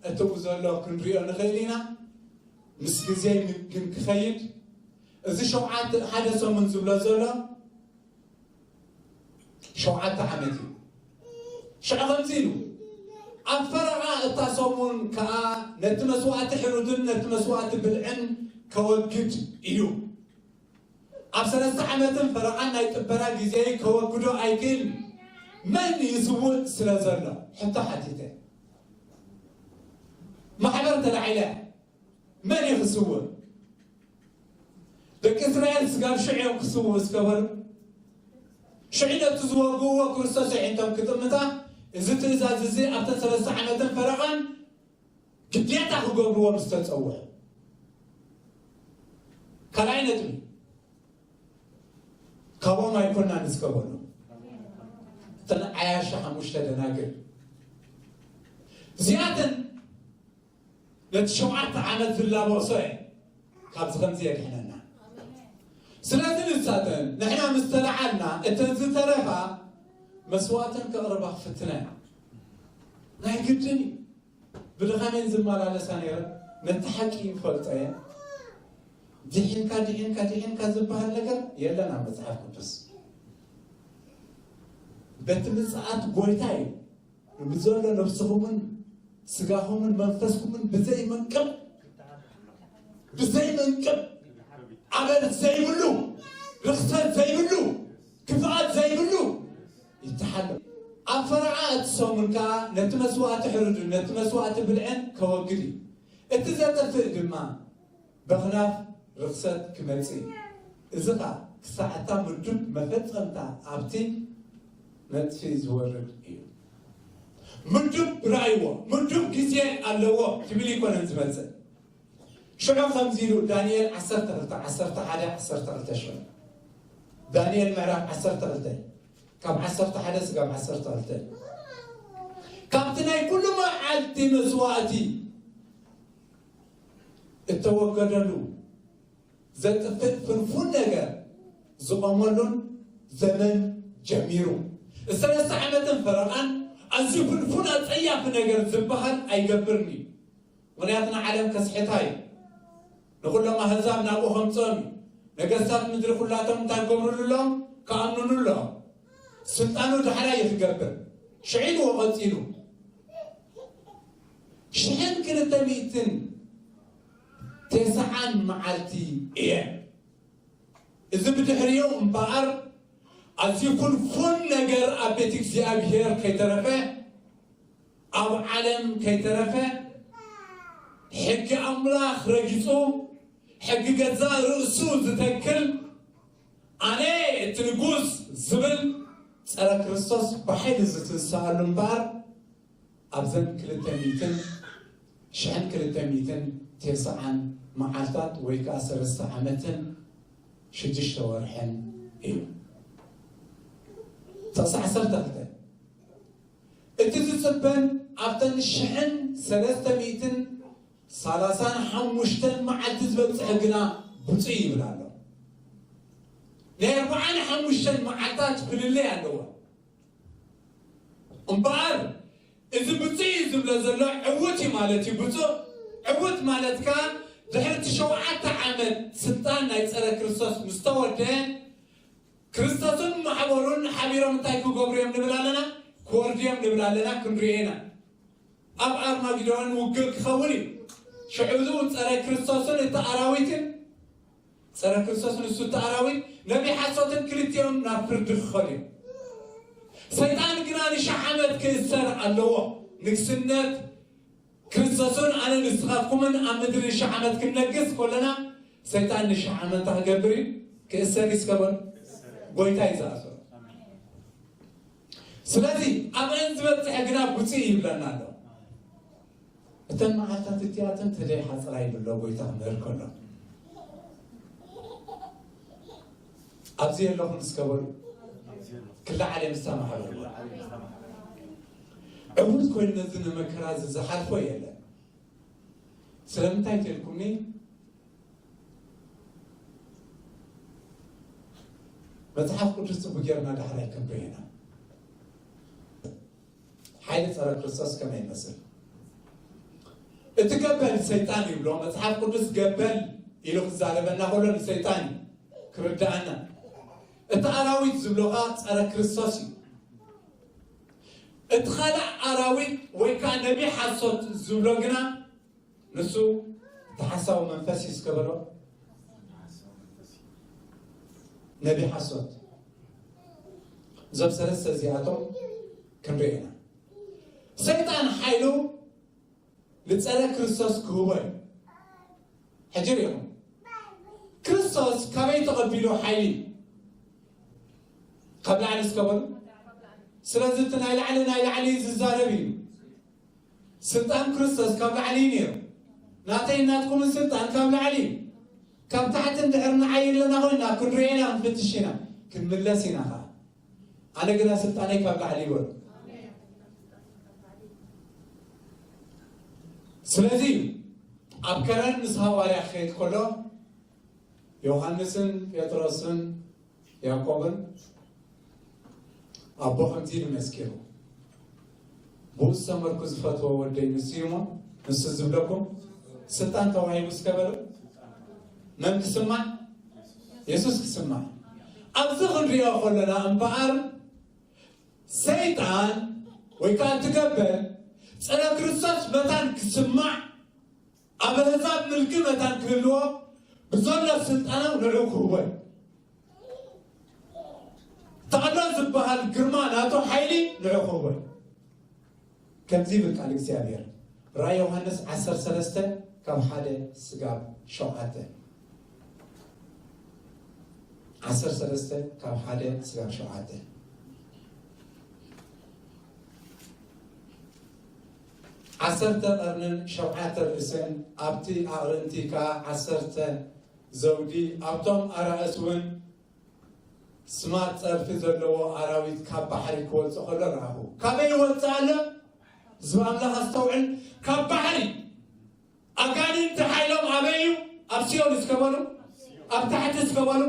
እቲ ዘሎ ክንሪኦ ንኽእል ኢና። ምስ ግዜ ግን ክኸይድ፣ እዚ ሸውዓተ፣ ሓደ ሰሙን ዝብሎ ዘሎ ሸውዓተ ዓመት እዩ። ሽዑ ከምዚ ኢሉ፣ ኣብ ፈረቓ እታ ሰሙን ከኣ ነቲ መስዋእቲ ሕሩድን ነቲ መስዋእቲ ብልዕን ከወግድ እዩ። ኣብ ሰለስተ ዓመትን ፈረቓን ናይ ጥበራ ግዜ ከወግዶ ኣይክእል። መን ይስውእ ስለ ዘሎ? ሕቶ ሓቲተ። ማሕበር ተላዒለ። መን እዩ ክስውእ? ደቂ እስራኤል ስጋብ ሽዑ እዮም ክስውኡ እስከ በሉ። ሽዑ ነቲ ዝወግእዎ ክርስቶስ ኣዒንቶም ክጥምታ፣ እዚ ትእዛዝ እዚ ኣብተን ሰለስተ ዓመትን ፈረቓን ግዴታ ክገብርዎ ምስ ተጸውዑ። ካልኣይ ነጥቢ፣ ካብኦም ኣይኮናን እስከ በሉ። እተን ዓያሻ ሓሙሽተ ደናግል እዚኣተን ነቲ ሸውዓተ ዓመት ዝላበሶ እየ ካብዚ ከምዚ የድሕነና። ስለዚ ንሳተን ንሕና ምስ ተለዓልና እተን ዝተረፋ መስዋእተን ከቕርባ ክፍትና እያ። ናይ ግድን እዩ። ብድኻሜን ዝመላለሳ ነይረን ነቲ ሓቂ ይፈልጦ እየን። ድሒንካ ድሒንካ ድሒንካ ዝበሃል ነገር የለን ኣብ መጽሓፍ ቅዱስ። በቲ ምጽኣት ጎይታ እዩ። ብዘሎ ነብስኹምን ስጋኹምን መንፈስኩምን ብዘይ መንቅብ፣ ብዘይ መንቅብ፣ ኣበር ዘይብሉ፣ ርኽሰት ዘይብሉ፣ ክፍኣት ዘይብሉ ይተሓለፍ። ኣብ ፈረቓ እቲ ሰሙን ከኣ ነቲ መስዋእቲ ሕሩድን ነቲ መስዋእቲ ብልዕን ከወግድ እዩ። እቲ ዘጥፍእ ድማ በኽናፍ ርኽሰት ክመጽእ እዩ። እዚ ኸኣ ክሳዕ እታ ምዱብ መፈጸምታ ኣብቲ መጥፍኢ ዝወርድ እዩ። ምዱብ ርኣይዎ፣ ምዱብ ግዜ ኣለዎ ክብል ኣይኮነን ዝመጽእ። ሽዑ ከምዚ ኢሉ ዳንኤል ዓሰርተ ክልተ፣ ዓሰርተ ሓደ፣ ዓሰርተ ክልተ ሽዑ። ዳንኤል ምዕራፍ ዓሰርተ ክልተ ካብ ዓሰርተ ሓደ ስጋብ ዓሰርተ ክልተ። ካብቲ ናይ ኩሉ መዓልቲ መስዋእቲ እተወገደሉ ዘጥፍእ ፍንፉን ነገር ዝቖመሉን ዘመን ጀሚሩ። ሰለስተ ዓመትን ፈረቓን ኣዝዩ ፍንፉን ኣጸያፊ ነገር ዝበሃል ኣይገብርን እዩ። ምኽንያቱ ንዓለም ከስሕታ እዩ። ንኹሎም ኣህዛብ ናብኡ ከምጽኦም እዩ። ነገስታት ምድሪ ኩላቶም እንታይ ክገብርሉ ኣለዎም? ክኣምኑሉ ኣለዎም። ስልጣኑ ዳሕራይ እዩ ክገብር። ሽዑ ኢልዎ ቀጺሉ። ሽሕን ክልተ ሚእትን ተስዓን መዓልቲ እየ። እዚ ብድሕሪኡ እምበኣር ኣዝዩ ፍንፉን ነገር ኣብ ቤት እግዚኣብሔር ከይተረፈ፣ ኣብ ዓለም ከይተረፈ፣ ሕጊ ኣምላኽ ረጊጹ፣ ሕጊ ገዛእ ርእሱ ዝተክል፣ ኣነ እቲ ንጉስ ዝብል ጸረ ክርስቶስ ብሓይሊ ዝትንስኣሉ እምበኣር ኣብዘን ክልተ ሚእትን ሽሕን ክልተ ሚእትን ተስዓን መዓልታት ወይ ከኣ ሰለስተ ዓመትን ሽዱሽተ ወርሕን እዩ። ጥቕሲ ዓሰርተ ክልተ እቲ ዝጽበን ኣብተን ሽሕን ሰለስተ ሚእትን ሰላሳን ሓሙሽተን መዓልቲ ዝበጽሐ ግና ብፁዕ ይብል ኣሎ። ናይ ኣርብዓን ሓሙሽተን መዓልታት ፍልልይ ኣለዎ። እምበኣር እዚ ብፁዕ እዩ ዝብሎ ዘሎ ዕዉት እዩ ማለት እዩ። ብፁዕ ዕዉት ማለት ከኣ ድሕሪ እቲ ሸውዓተ ዓመት ስልጣን ናይ ጸረ ክርስቶስ ምስ ተወደ ክርስቶስን ማሕበሩን ሓቢሮም እንታይ ክገብሩ እዮም ንብል ኣለና? ክወርዱ እዮም ንብል ኣለና። ክንሪኦ ኢና። ኣብ ኣርማጊዶን ውግእ ክኸውን እዩ። ሽዑ ጸረ ክርስቶስን እቲ ኣራዊትን ጸረ ክርስቶስ ንሱ እቲ ኣራዊት ነቢ ሓሶትን ክልቲኦም ናብ ፍርዲ ክኸዱ እዮም። ሰይጣን ግና ንሽሕ ዓመት ክእሰር ኣለዎ። ንግስነት ክርስቶስን ኣነ ንስኻትኩምን ኣብ ምድሪ ንሽሕ ዓመት ክንነግስ ከለና ሰይጣን ንሽሕ ዓመት እንታይ ክገብር እዩ? ክእሰር እዩ። እስከ በሉ፣ ጎይታ እዩ ዝኣስሮ። ስለዚ ኣብአን ዝበፅሐ ግና ብፁዕ ይብለና ኣሎ። እተን መዓልታት እቲኣተን ተደይ ሓፅራ ይብሎ ጎይታ ክምህር ከሎ ኣብዚ የለኹም እስከ በሉ። ክልተ ዓለም ዝተማሕበሩ ዕዉት ኮይኑ ነዚ ንመከራ እዚ ዝሓልፎ የለን። ስለምንታይ ተልኩምኒ? መጽሓፍ ቅዱስ ጽቡቅ ጌርና ዳሕራይ ክንሪኦ ኢና። ሓይሊ ጸረ ክርስቶስ ከመይ ይመስል? እቲ ገበል ሰይጣን ይብሎ። መጽሓፍ ቅዱስ ገበል ኢሉ ክዛረበና ከሎ ንሰይጣን እዩ ክርድኣና። እቲ ኣራዊት ዝብሎ ኸኣ ጸረ ክርስቶስ እዩ። እቲ ኻልእ ኣራዊት ወይ ከኣ ነቢ ሓሶት ዝብሎ ግና ንሱ እቲ ሓሳዊ መንፈስ እዩ። እስከ በሎ፣ ነቢ ሓሶት። እዞም ሰለስተ እዚኣቶም ክንርኢ ኢና። ሰይጣን ሓይሉ ንጸረ ክርስቶስ ክህቦ እዩ። ሕጂ ርኢኹም፣ ክርስቶስ ካበይ ተቐቢሉ ሓይሊ? ካብ ላዕሊ እስከ በሉ። ስለዚ እቲ ናይ ላዕሊ ናይ ላዕሊ ዝዛረብ እዩ። ስልጣን ክርስቶስ ካብ ላዕሊ እዩ ነይሩ። ናተይ ናትኩምን ስልጣን ካብ ላዕሊ እዩ። ካብ ታሕቲ እንድሕር ንዓይ ኣለና ኮይና ክንሪኦ ኢና፣ ክንፍትሽ ኢና፣ ክንምለስ ኢና ኸዓ። ኣነ ግና ስልጣነይ ካብ ላዕሊ ይበሉ። ስለዚ ኣብ ከረን ምስ ሃዋርያ ክኸይድ ከሎ ዮሃንስን ጴጥሮስን ያዕቆብን ኣቦ ከምዚ ኢሉ መስኪሩ፣ "ብኡ ዝተመርኩ ዝፈትዎ ወደይ ንሱ እዩ እሞ ንሱ ዝብለኩም ስልጣን ተዋሂቡ እስከ በሉ። መን ክስማዕ? የሱስ ክስማዕ። ኣብዚ ክንሪኦ ከለና እምበኣር ሰይጣን ወይ ከዓ እቲ ገበል ጸረ ክርስቶስ መታን ክስማዕ ኣብ ኣህዛብ ምልኪ መታን ክህልዎ ብዘሎ ስልጣናው ንዑ ክህቦ እዩ። ተቐሎ ዝበሃል ግርማ ናቱ ሓይሊ ንዑ ክህቦ እዩ። ከምዚ ይብል ቃል እግዚኣብሔር፣ ራእይ ዮሃንስ ዓሰርተ ሰለስተ ካብ ሓደ ስጋብ ሸውዓተ። ዓሰርተ ሰለስተ ካብ ሓደ ስጋብ ሸውዓተ። ዓሰርተ ቀርንን ሸውዓተ ርእስን፣ ኣብቲ ኣቕርንቲ ከኣ ዓሰርተ ዘውዲ፣ ኣብቶም ኣራእስ እውን ስማት ጸርፊ ዘለዎ ኣራዊት ካብ ባሕሪ ክወጽእ ከሎ ረኣኹ። ካበይ ይወጽእ ኣሎ? ህዝቢ ኣምላኽ ኣስተውዕል። ካብ ባሕሪ። ኣጋንንቲ ሓይሎም ኣበይ እዩ? ኣብ ሲኦል እስከ በሉ፣ ኣብ ታሕቲ እስከ በሉ፣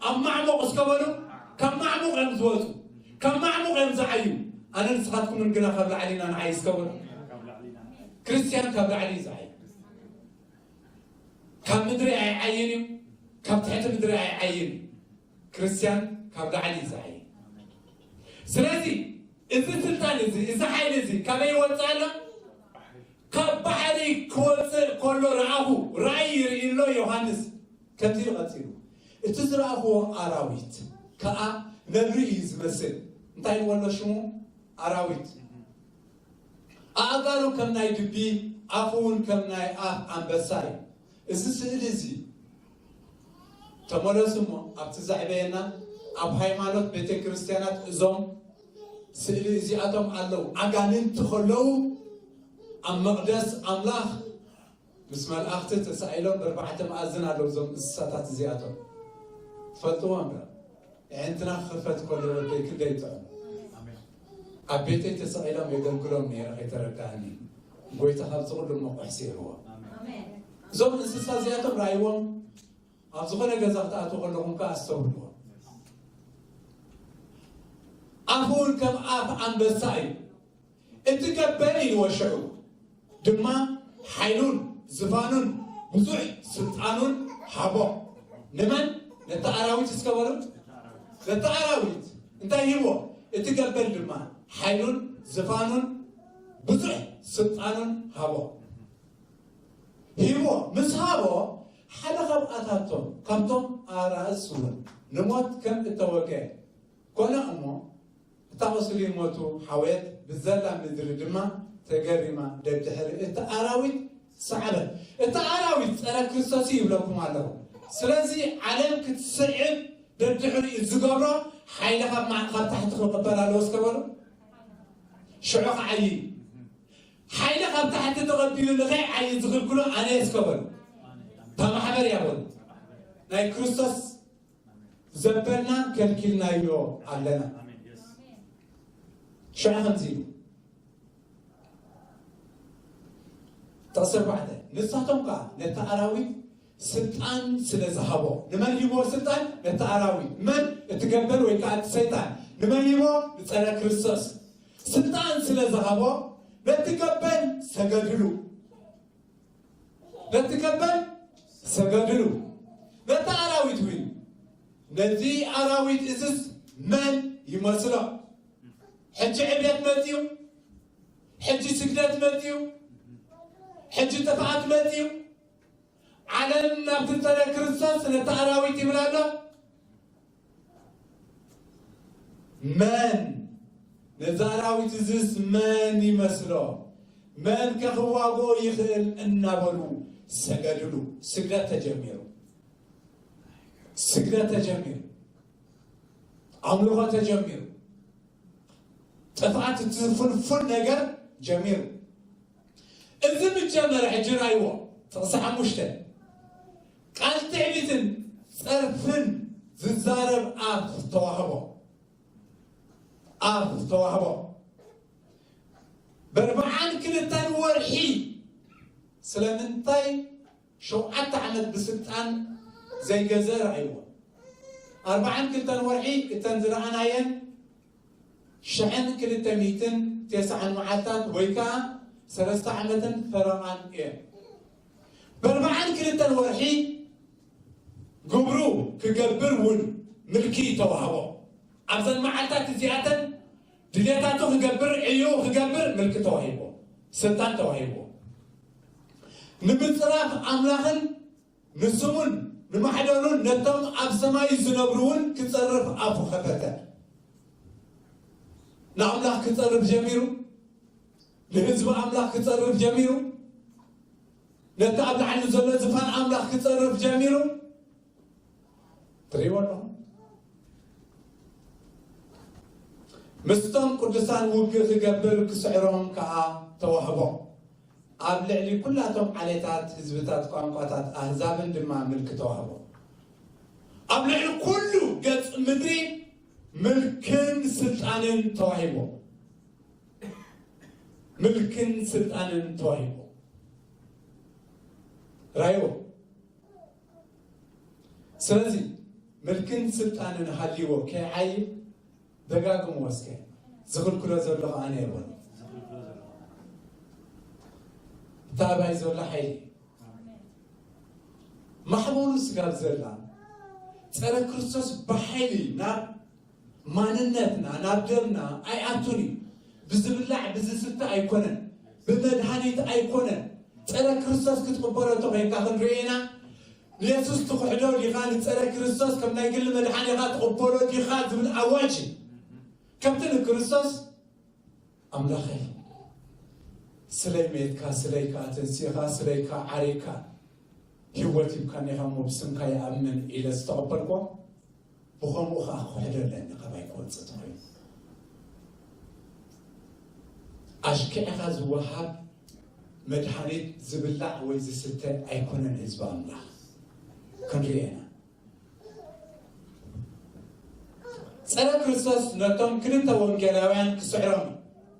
ኣብ ማዕሙቕ እስከ በሉ። ካብ ማዕሙቕ እዮም ዝወጹ፣ ካብ ማዕሙቕ እዮም ዝዓዩ። ኣነ ንስኻትኩምን ግና ካብ ላዕሊ ኢና ንዓይ እስከ በሉ። ክርስትያን ካብ ላዕሊ እዩ ዝዓይ። ካብ ምድሪ ኣይዓይን እዩ፣ ካብ ትሕቲ ምድሪ ኣይዓይን እዩ። ክርስትያን ካብ ላዕሊ እዩ ዝዓይ። ስለዚ እዚ ስልጣን እዚ፣ እዚ ሓይሊ እዚ ካበይ ይወጽእ ኣሎ? ካብ ባሕሪ ክወጽእ ከሎ ረኣኹ። ራእይ ይርኢ ኣሎ ዮሃንስ። ከምዚ ኢሉ ቀጺሉ፣ እቲ ዝረኣኽዎ ኣራዊት ከኣ ነብሪ እዩ ዝመስል። እንታይ ይብሎ ሽሙ? ኣራዊት። ኣእጋሩ ከም ናይ ድቢ፣ ኣፉ እውን ከም ናይ ኣፍ ኣንበሳ እዩ። እዚ ስእሊ እዚ ተመለሱ እሞ ኣብቲ ዘዕበየና ኣብ ሃይማኖት ቤተ ክርስቲያናት እዞም ስእሊ እዚኣቶም ኣለዉ። ኣጋንንቲ ከለዉ ኣብ መቕደስ ኣምላኽ ምስ መላእኽቲ ተሳኢሎም ብኣርባዕተ መኣዝን ኣለዉ እዞም እንስሳታት እዚኣቶም። ትፈልጥዎም ዶ? ኣዒንትና ክኽፈት ከሎ ወደይ ክንደይ ይጥዕም። ኣብ ቤተይ ተሰቒሎም የገልግሎም ነይረ ከይተረዳእኒ። ጎይታ ካብዚ ኩሉ እሞ ቁሕሲ ይህልዎ። እዞም እንስሳ እዚኣቶም ረኣይዎም ኣብ ዝኾነ ገዛ ክትኣትዉ ከለኹም ከኣ ኣስተውልዎ። ኣፉ እውን ከም ኣፍ ኣንበሳ እዩ። እቲ ገበል ኢልዎ ሽዑ ድማ ሓይሉን ዝፋኑን ብዙሕ ስልጣኑን ሃቦ። ንመን? ነቲ ኣራዊት እስከ በሉ። ነቲ ኣራዊት እንታይ ሂቦ? እቲ ገበል ድማ ሓይሉን ዝፋኑን ብዙሕ ስልጣኑን ሃቦ። ሂቦ ምስ ሃቦ ሓደ ካብኣታቶም ካብቶም ኣራእስ እውን ንሞት ከም እተወገ ኮነ እሞ እታ ቁስሊ ሞቱ ሓወየት ብዘላ ምድሪ ድማ ተገሪማ ደድሕሪ እቲ ኣራዊት ሰዓበት። እቲ ኣራዊት ጸረ ክርስቶስ እዩ ይብለኩም ኣለኹ። ስለዚ ዓለም ክትስዕብ ደድሕሪኡ ዝገብሮ ሓይሊ ካብ ማ- ካብ ታሕቲ ክቕበል ኣለዎ እስከ በሉ። ሽዑ ክዓይ ሓይሊ ካብ ታሕቲ ተቐቢሉ ንኸይዓይ ዝኽልክሎ ኣነ እስከ በሉ። እታ ማሕበር እያ በሉ። ናይ ክርስቶስ ዘበልና ከልኪልናዮ ኣለና። ሽዑ ከምዚ ኢሉ ጥቕሲ ኣርባዕተ ንሳቶም ከዓ ነቲ ኣራዊት ስልጣን ስለ ዝሃቦ። ንመን ሂቦ ስልጣን? ነቲ ኣራዊት። መን? እቲ ገበል ወይ ከዓ እቲ ሰይጣን። ንመን ሂቦ? ንጸረ ክርስቶስ። ስልጣን ስለ ዝሃቦ ነቲ ገበል ሰገድሉ። ነቲ ገበል ሰገድሉ። ነቲ ኣራዊት እውን ነዚ ኣራዊት እዝስ መን ይመስሎ? ሕጂ ዕብየት መጽዩ፣ ሕጂ ስግደት መጽዩ፣ ሕጂ ጥፍኣት መጽዩ። ዓለም ናብ ትንተነ ክርስቶስ ነቲ ኣራዊት ይብል ኣሎ። መን ነዚ ኣራዊት እዝስ መን ይመስሎ? መን ከ ክዋግኦ ይኽእል? እናበሉ ሰገድሉ። ስግደት ተጀሚሩ። ስግደት ተጀሚሩ። ኣምልኾ ተጀሚሩ። ጥፍኣት እቲ ፍንፉን ነገር ጀሚሩ። እዚ ምስ ጀመረ ሕጂ ርኣይዎ። ጥቕሲ ሓሙሽተ ቃል ትዕቢትን ጸርፍን ዝዛረብ ኣፍ ተዋህቦ። ኣፍ ተዋህቦ። በርብዓን ክልተን ወርሒ ስለምንታይ ሸውዓተ ዓመት ብስልጣን ዘይገዘ ረኣይዎ። ኣርባዓን ክልተን ወርሒ እተን ዝረኣናየን ሽሕን ክልተ ሚእትን ተስዓን መዓልታት ወይ ከዓ ሰለስተ ዓመትን ፈረቓን እየን። በርብዓን ክልተን ወርሒ ግብሩ ክገብር እውን ምልኪ ተዋህቦ። ኣብዘን መዓልታት እዚኣተን ድሌታቱ ክገብር ዕዮ ክገብር ምልኪ ተዋሂቦ፣ ስልጣን ተዋሂቦ። ንምፅራፍ ኣምላኽን ንስሙን ንማሕደሩን ነቶም ኣብ ሰማይ ዝነብሩ እውን ክጸርፍ ኣፉ ከፈተ። ንኣምላኽ ክጸርፍ ጀሚሩ፣ ንህዝቢ ኣምላኽ ክጸርፍ ጀሚሩ፣ ነቲ ኣብ ላዕሊ ዘሎ ዝፋን ኣምላኽ ክጸርፍ ጀሚሩ። ትርእይዎ ኣለኹም። ምስቶም ቅዱሳን ውግእ ክገብር ክስዕሮም ከኣ ተዋህቦ። ኣብ ልዕሊ ኩላቶም ዓሌታት፣ ህዝብታት፣ ቋንቋታት፣ ኣህዛብን ድማ ምልኪ ተዋህቦ። ኣብ ልዕሊ ኩሉ ገጽ ምድሪ ምልክን ስልጣንን ተዋሂቦ። ምልክን ስልጣንን ተዋሂቦ። ራይዎ። ስለዚ ምልክን ስልጣንን ሃልይዎ ከይዓይብ ደጋግምዎ እስከ። ዝኽልክሎ ዘሎ ከኣ ኣነ እየ በሉ። እታ ኣባይ ዘላ ሓይሊ ማሕበሩ ስጋብ ዘላ ጸረ ክርስቶስ ብሓይሊ ናብ ማንነትና ናብ ደምና ኣይኣቱን እዩ። ብዝብላዕ ብዝስተ ኣይኮነን፣ ብመድሃኒት ኣይኮነን። ጸረ ክርስቶስ ክትቕበሎ እንተኾይንካ ክንርኢ ኢና። ንየሱስ ትኽሕዶ ዲኻ? ንጸረ ክርስቶስ ከም ናይ ግሊ መድሓኒኻ ትቕበሎ ዲኻ? ዝብል ኣዋጅ እዩ። ከምቲ ንክርስቶስ ኣምላኸይ ስለይ ሜትካ፣ ስለይ ከኣ ተንሲእኻ፣ ስለይ ከኣ ዓሪግካ፣ ህይወት ሂብካኒ ኢኻ እሞ ብስምካ ይኣምን ኢለ ዝተቐበልኮ፣ ብኸምኡ ኸዓ ክሕዶ ኣለኒ፣ ካባይ ክወፅእ ተኾይኑ። ኣሽኪዕኻ ዝወሃብ መድሃኒት ዝብላዕ ወይ ዝስተ ኣይኮነን ህዝቢ ኣምላኽ። ክንሪኦ ኢና። ጸረ ክርስቶስ ነቶም ክልተ ወንጌላውያን ክስዕሮም እዩ።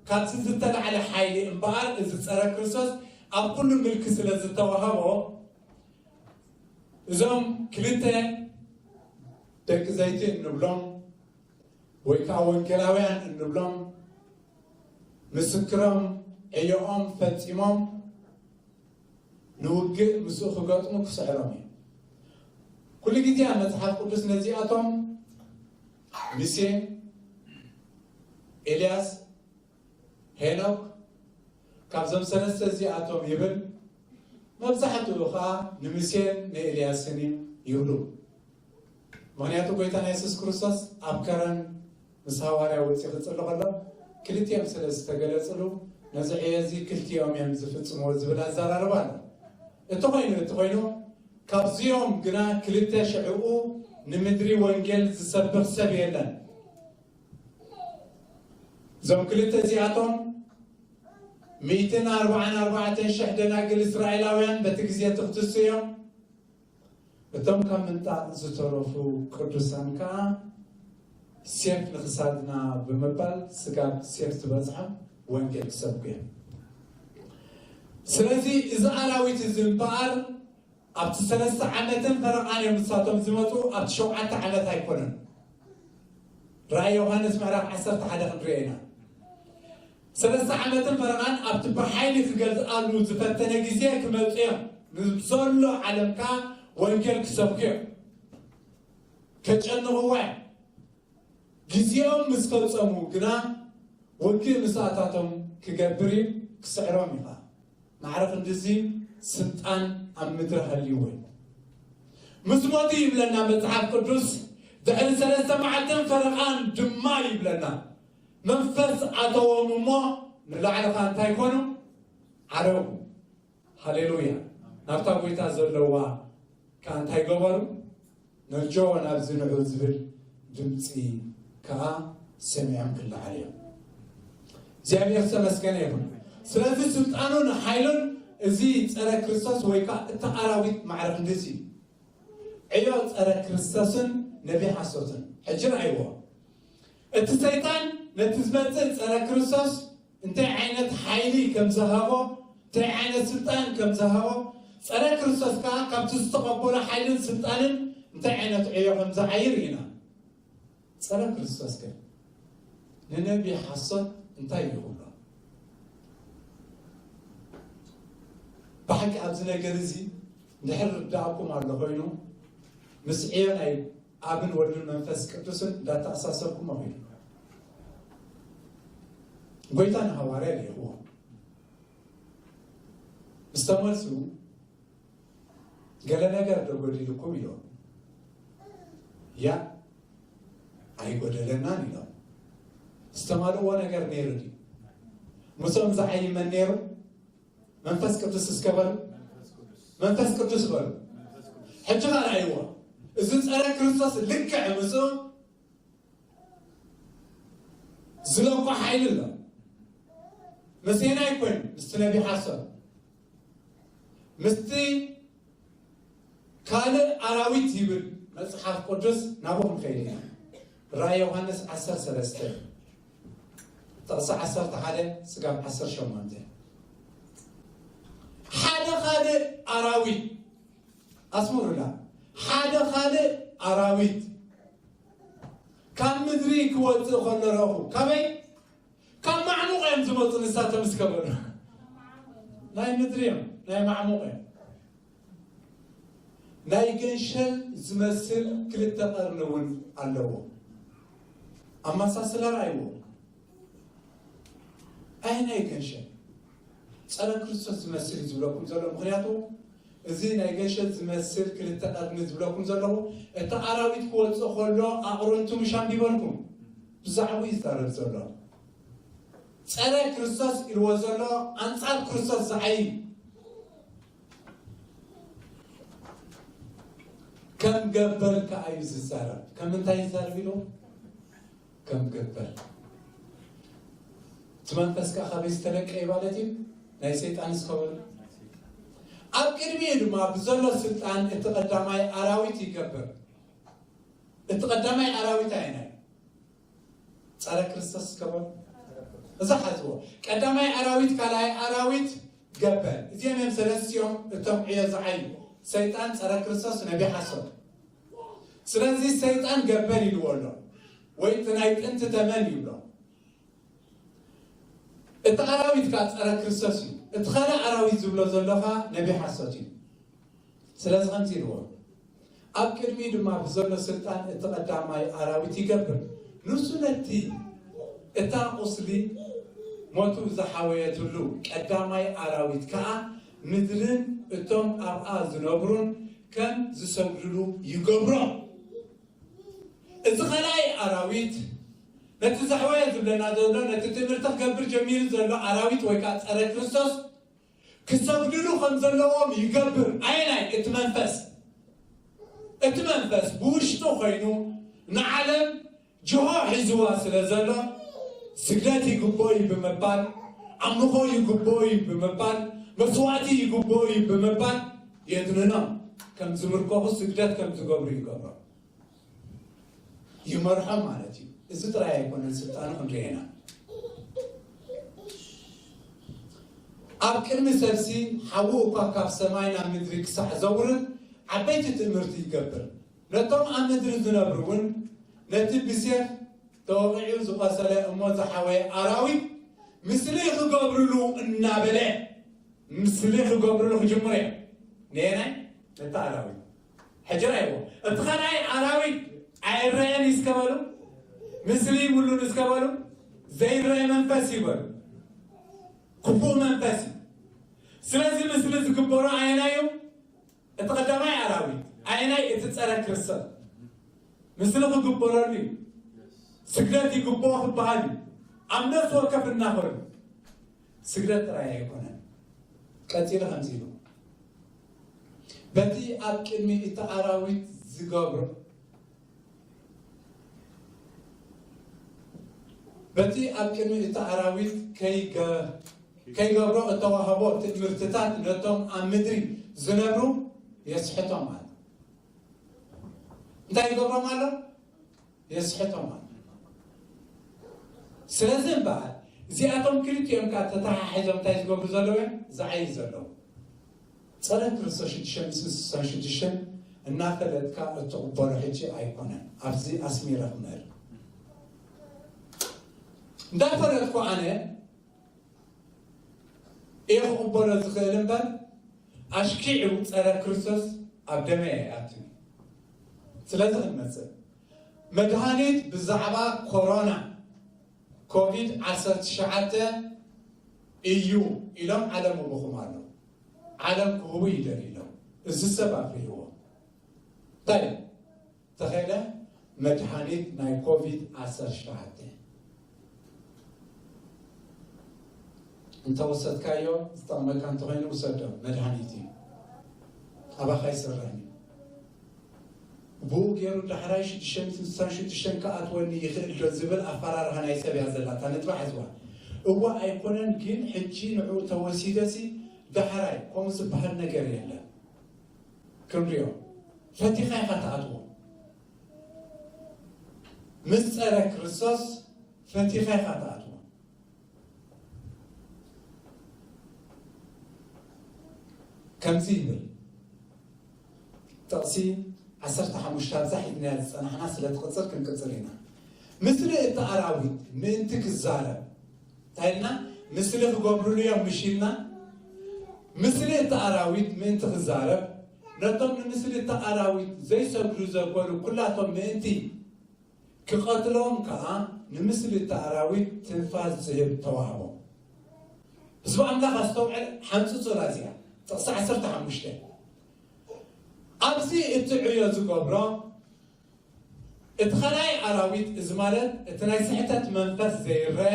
ካብዚ ዝተላዕለ ሓይሊ እምበኣር፣ እዚ ጸረ ክርስቶስ ኣብ ኩሉ ምልኪ ስለ ዝተዋህቦ፣ እዞም ክልተ ደቂ ዘይቲ እንብሎም ወይ ከዓ ወንጌላውያን እንብሎም ምስክሮም ዕዮኦም ፈጺሞም ንውግእ ምስኡ ክገጥሙ ክስዕሮም እዩ። ኩሉ ግዜ ኣብ መጽሓፍ ቅዱስ ነዚኣቶም ሙሴ፣ ኤልያስ፣ ሄኖክ፣ ካብዞም ሰለስተ እዚኣቶም ይብል። መብዛሕትኡ ኸዓ ንሙሴን ንኤልያስን እዩ ይብሉ። ምኽንያቱ ጎይታና የሱስ ክርስቶስ ኣብ ከረን ምስ ሃዋርያ ወፂኡ ክፅሊ ከሎ ክልቲኦም ስለ ዝተገለፅሉ ነዚ ዕዮ እዚ ክልቲኦም እዮም ዝፍፅምዎ ዝብል ኣዘራርባ ኣሎ። እቲ ኮይኑ እቲ ኮይኑ ካብዚኦም ግና ክልተ ሽዕኡ ንምድሪ ወንጌል ዝሰብኽ ሰብ የለን። እዞም ክልተ እዚኣቶም ሚእትን ኣርባዓን ኣርባዕተን ሽሕ ደናግል እስራኤላውያን በቲ ግዜ ትኽትሱ እዮም። እቶም ካብ ምንጣቕ ዝተረፉ ቅዱሳን ከኣ ሴፍ ንኽሳድና ብምባል ስጋብ ሴፍ ዝበጽሖም ወንጌል ክሰብኩ እዮም። ስለዚ እዚ ኣራዊት እዚ እምበኣር ኣብቲ ሰለስተ ዓመትን ፈረቓን እዮም ንሳቶም ዝመጹ፣ ኣብቲ ሸውዓተ ዓመት ኣይኮነን። ራእይ ዮሃንስ ምዕራፍ ዓሰርተ ሓደ ክንሪኦ ኢና። ሰለስተ ዓመትን ፈረቓን ኣብቲ ብሓይሊ ክገዝኣሉ ዝፈተነ ግዜ ክመጹ እዮም። ንዘሎ ዓለም ከኣ ወንጌል ክሰብኩ እዮም። ከጨንቕዋ እዮም። ግዜኦም ምስ ፈጸሙ ግና ውግእ ምስኣታቶም ክገብር እዩ፣ ክስዕሮም እዩ ኸኣ። ማዕረ ክንድዚ ስልጣን ኣብ ምድሪ ሃልይዎ እዩ። ምስ ሞቱ ይብለና መጽሓፍ ቅዱስ፣ ድሕሪ ሰለስተ መዓልትን ፈረቓን ድማ ይብለና፣ መንፈስ ኣተዎም እሞ ንላዕሊ ኸኣ እንታይ ኮኑ? ዓረጉ። ሃሌሉያ። ናብታ ጎይታ ዘለዋ ከኣ እንታይ ገበሩ? ነጆ ናብ ዝንዑ ዝብል ድምፂ ከኣ ሰሚዖም ክለዓሉ እዮም። እግዚኣብሔር ዝተመስገነ ይኹን። ስለዚ ስልጣኑን ሓይሉን እዚ ጸረ ክርስቶስ ወይ ከኣ እቲ ኣራዊት ማዕረ ክንድዚ እዩ። ዕዮ ጸረ ክርስቶስን ነቢ ሓሶትን። ሕጂ ረኣይዎ። እቲ ሰይጣን ነቲ ዝመጽእ ጸረ ክርስቶስ እንታይ ዓይነት ሓይሊ ከም ዝሃቦ፣ እንታይ ዓይነት ስልጣን ከም ዝሃቦ፣ ጸረ ክርስቶስ ከኣ ካብቲ ዝተቐበሎ ሓይልን ስልጣንን እንታይ ዓይነት ዕዮ ከም ዝዓይር ኢና። ጸረ ክርስቶስ ግን ንነቢ ሓሶት እንታይ ይብሎ? ብሓቂ ኣብዚ ነገር እዚ እንድሕር ርዳእኩም ኣሎ ኮይኑ፣ ምስ ዕዮ ናይ ኣብን ወልድን መንፈስ ቅዱስን እንዳተኣሳሰርኩም ኣኺሉ። ጎይታ ንሃዋርያ ልኢኽዎ። ምስ ተመልሱ፣ "ገለ ነገር ዶ ጎዲሉኩም?" ኢሎም። "ያ፣ ኣይጎደለናን" ኢሎም። ዝተማልእዎ ነገር ነይሩ ድዩ? ምስኦም ዝዓዪ መን ነይሩ? መንፈስ ቅዱስ እስከ በሉ። መንፈስ ቅዱስ በሉ። ሕጂ ኸኣ ረኣይዎ። እዚ ጸረ ክርስቶስ ልክዕ ምስኡ ዝለቆ ሓይሊ ኣሎ። ምስኤና ኣይኮን፣ ምስቲ ነቢ ሓሶት፣ ምስቲ ካልእ ኣራዊት ይብል መጽሓፍ ቅዱስ፣ ናብኡ ክንከይድ ኢና። ራእይ ዮሃንስ ዓሰርተ ሰለስተ፣ ጥቕሲ ዓሰርተ ሓደ ስጋብ ዓሰርተ ሸሞንተ። ሓደ ካልእ ኣራዊት፣ ኣስምሩላ፣ ሓደ ካልእ ኣራዊት ካብ ምድሪ ክወጽእ ከሎ ረኹ። ካበይ? ካብ ማዕሙቕ እዮም ዝመጹ ንሳቶም እስከ በሉ። ናይ ምድሪ እዮም፣ ናይ ማዕሙቕ እዮም። ናይ ገንሸል ዝመስል ክልተ ቀርኒ እውን ኣለዎ። ኣመሳስላ ረኣይዎ። ኣይ ናይ ገንሸል ጸረ ክርስቶስ ዝመስል እዩ ዝብለኩም ዘሎ። ምኽንያቱ እዚ ናይ ገንሸል ዝመስል ክልተ ቀርኒ ዝብለኩም ዘለኹ፣ እቲ ኣራዊት ክወጽእ ከሎ ኣቕርንቱ ምሽ ኣንቢበልኩም። ብዛዕባኡ ይዛረብ ዘሎ። ጸረ ክርስቶስ ኢልዎ ዘሎ ኣንጻር ክርስቶስ ዝዓዪ። ከም ገበል ከኣ እዩ ዝዛረብ። ከም እንታይ ይዛረብ ኢሉ? ከም ገበል። እቲ መንፈስ ከኣ ካበይ ዝተለቀ እዩ ማለት እዩ? ናይ ሰይጣን እስከበሉ። ኣብ ቅድሚኡ ድማ ብዘሎ ስልጣን እቲ ቀዳማይ ኣራዊት ይገብር። እቲ ቀዳማይ ኣራዊት ኣይናይ ጸረ ክርስቶስ ከበል እዛ ሓዝዎ። ቀዳማይ ኣራዊት፣ ካልኣይ ኣራዊት ገበል። እዚኦም እዮም ሰለስቲኦም እቶም ዕዮ ዝዓዩ። ሰይጣን፣ ጸረ ክርስቶስ፣ ነቢ ሓሶት። ስለዚ ሰይጣን ገበል ይልዎ ኣሎ፣ ወይ እቲ ናይ ጥንቲ ተመን ይብሎ። እቲ ኣራዊት ከኣ ጸረ ክርስቶስ እዩ። እቲ ካልእ ኣራዊት ዝብሎ ዘሎ ከኣ ነቢ ሓሶት እዩ። ስለዚ ከምዚ ኢልዎ፣ ኣብ ቅድሚኡ ድማ ብዘሎ ስልጣን እቲ ቀዳማይ ኣራዊት ይገብር። ንሱ ነቲ፣ እታ ቁስሊ ሞቱ ዝሓወየትሉ ቀዳማይ ኣራዊት ከኣ ምድርን እቶም ኣብኣ ዝነብሩን ከም ዝሰግድሉ ይገብሮም። እዚ ካልኣይ ኣራዊት ነቲ ዘሕወየ ዝብለና ዘሎ፣ ነቲ ትእምርቲ ክገብር ጀሚሩ ዘሎ ኣራዊት ወይ ከኣ ጸረ ክርስቶስ ክሰግድሉ ከም ዘለዎም ይገብር። ኣየናይ? እቲ መንፈስ። እቲ መንፈስ ብውሽጡ ኮይኑ ንዓለም ጅሆ ሒዝዋ ስለ ዘሎ፣ ስግደት ይግብኦ እዩ ብምባል፣ ኣምልኾ ይግብኦ እዩ ብምባል፣ መስዋእቲ ይግብኦ እዩ ብምባል የድንኖም። ከም ዝምርከኹ፣ ስግደት ከም ዝገብሩ ይገብሮም። ይመርሖም ማለት እዩ። እዚ ጥራይ ኣይኮነን ስልጣኑ ክንርኢ ኢና። ኣብ ቅድሚ ሰብሲ ሓዊ እኳ ካብ ሰማይ ናብ ምድሪ ክሳዕ ዘውርድ ዓበይቲ ትእምርቲ ይገብር። ነቶም ኣብ ምድሪ ዝነብሩ እውን ነቲ ብሴፍ ተወቒዑ ዝቖሰለ እሞ ዝሓወየ ኣራዊት ምስሊ ክገብርሉ እናበለ፣ ምስሊ ክገብርሉ ክጅምሩ እዮም። ነየናይ? ነቲ ኣራዊት። ሕጂ ራእይዎ። እቲ ካልኣይ ኣራዊት ኣይረአን እዩ እስከ በሉ። ምስሊ ይብሉን እስከ በሉ። ዘይረአ መንፈስ እዩ በሉ። ክፉእ መንፈስ እዩ። ስለዚ ምስሊ ዝግበሮ ኣየናይ እዩ? እቲ ቀዳማይ ኣራዊት። ኣየናይ? እቲ ጸረ ክርስቶስ። ምስሊ ክግበረሉ እዩ። ስግደት ይግብኦ ክበሃል እዩ። ኣብ ነፍሲ ወከፍ እናኸዱ። ስግደት ጥራይ ኣይኮነን። ቀጺሉ ከምዚ ኢሉ፣ በቲ ኣብ ቅድሚ እቲ ኣራዊት ዝገብሮ፣ በቲ ኣብ ቅድሚ እቲ ኣራዊት ከይገ-፣ ከይገብሮ እተዋህቦ ትእምርትታት ነቶም ኣብ ምድሪ ዝነብሩ የስሕቶም ኣሎ። እንታይ ይገብሮም ኣሎ? የስሕቶም ኣሎ። ስለዚ እምበኣር እዚኣቶም ክልቲኦም ከኣ ተተሓሒዞም እንታይ ዝገብሩ ዘለዉ እዮም? ዝዓዩ ዘለዉ። ጸረ ክርስቶስ ሽዱሽተ ሚእትን ስሳን ሽዱሽተን እናፈለጥካ እትቕበሎ ሕጂ ኣይኮነን። ኣብዚ ኣስሚረ ክምህር። እንዳፈለጥኩ ኣነ እየ ክቕበሎ ዝኽእል እምበር፣ ኣሽኪዑ ጸረ ክርስቶስ ኣብ ደመ እየ ኣትዩ። ስለዚ ክንመጽእ፣ መድሃኒት ብዛዕባ ኮሮና ኮቪድ ዓሰርተ ትሽዓተ እዩ ኢሎም ዓለም ህቡኹም ኣለዉ። ዓለም ክህቡ ይደልዩ ኣለዉ። እዚ ሰብ ኣፍሪህዎ። እንታይ እዩ? ተኸለ መድሃኒት ናይ ኮቪድ ዓሰርተ ትሽዓተ እንተወሰድካዮ ዝጠቕመካ እንተኾይኑ ውሰዶ፣ መድሃኒት እዩ። ኣባኻ ይሰርሕን እዩ። ብኡ ገይሩ ዳሕራይ ሽዱሽተ ሚእትን ስሳን ሽዱሽተን ክኣትወኒ ይኽእል ዶ ዝብል ኣፈራርሃ ናይ ሰብ እያ ዘላ። እታ ነጥባ ሕዝዋ። እዋ ኣይኮነን፣ ግን ሕጂ ንዕኡ ተወሲደሲ ዳሕራይ ከምኡ ዝበሃል ነገር የለን። ክንሪኦ። ፈቲኻ ኢኻ ትኣትዎ። ምስ ጸረ ክርስቶስ ፈቲኻ ኢኻ ትኣትዎ። ከምዚ ይብል ጥቕሲ ዓሰርተ ሓሙሽተ፣ ኣብዛ ሒዝናያ ዝጸናሕና ስለ ትቕጽል ክንቅጽል ኢና። ምስሊ እቲ ኣራዊት ምእንቲ ክዛረብ እንታይ ኢልና? ምስሊ ክገብሩሉ እዮም ምሽ ኢልና? ምስሊ እቲ ኣራዊት ምእንቲ ክዛረብ፣ ነቶም ንምስሊ እቲ ኣራዊት ዘይሰግዱ ዘበሉ ኩላቶም ምእንቲ ክቐትሎም ከኣ ንምስሊ እቲ ኣራዊት ትንፋስ ዝህብ ተዋህቦ። ህዝቢ ኣምላኽ ኣስተውዕል፣ ሓንጽጹላ እዚኣ፣ ጥቕሲ ዓሰርተ ሓሙሽተ። ኣብዚ እቲ ዕዮ ዝገብሮ፣ እቲ ኻልኣይ ኣራዊት፣ እዚ ማለት እቲ ናይ ስሕተት መንፈስ ዘይረአ፣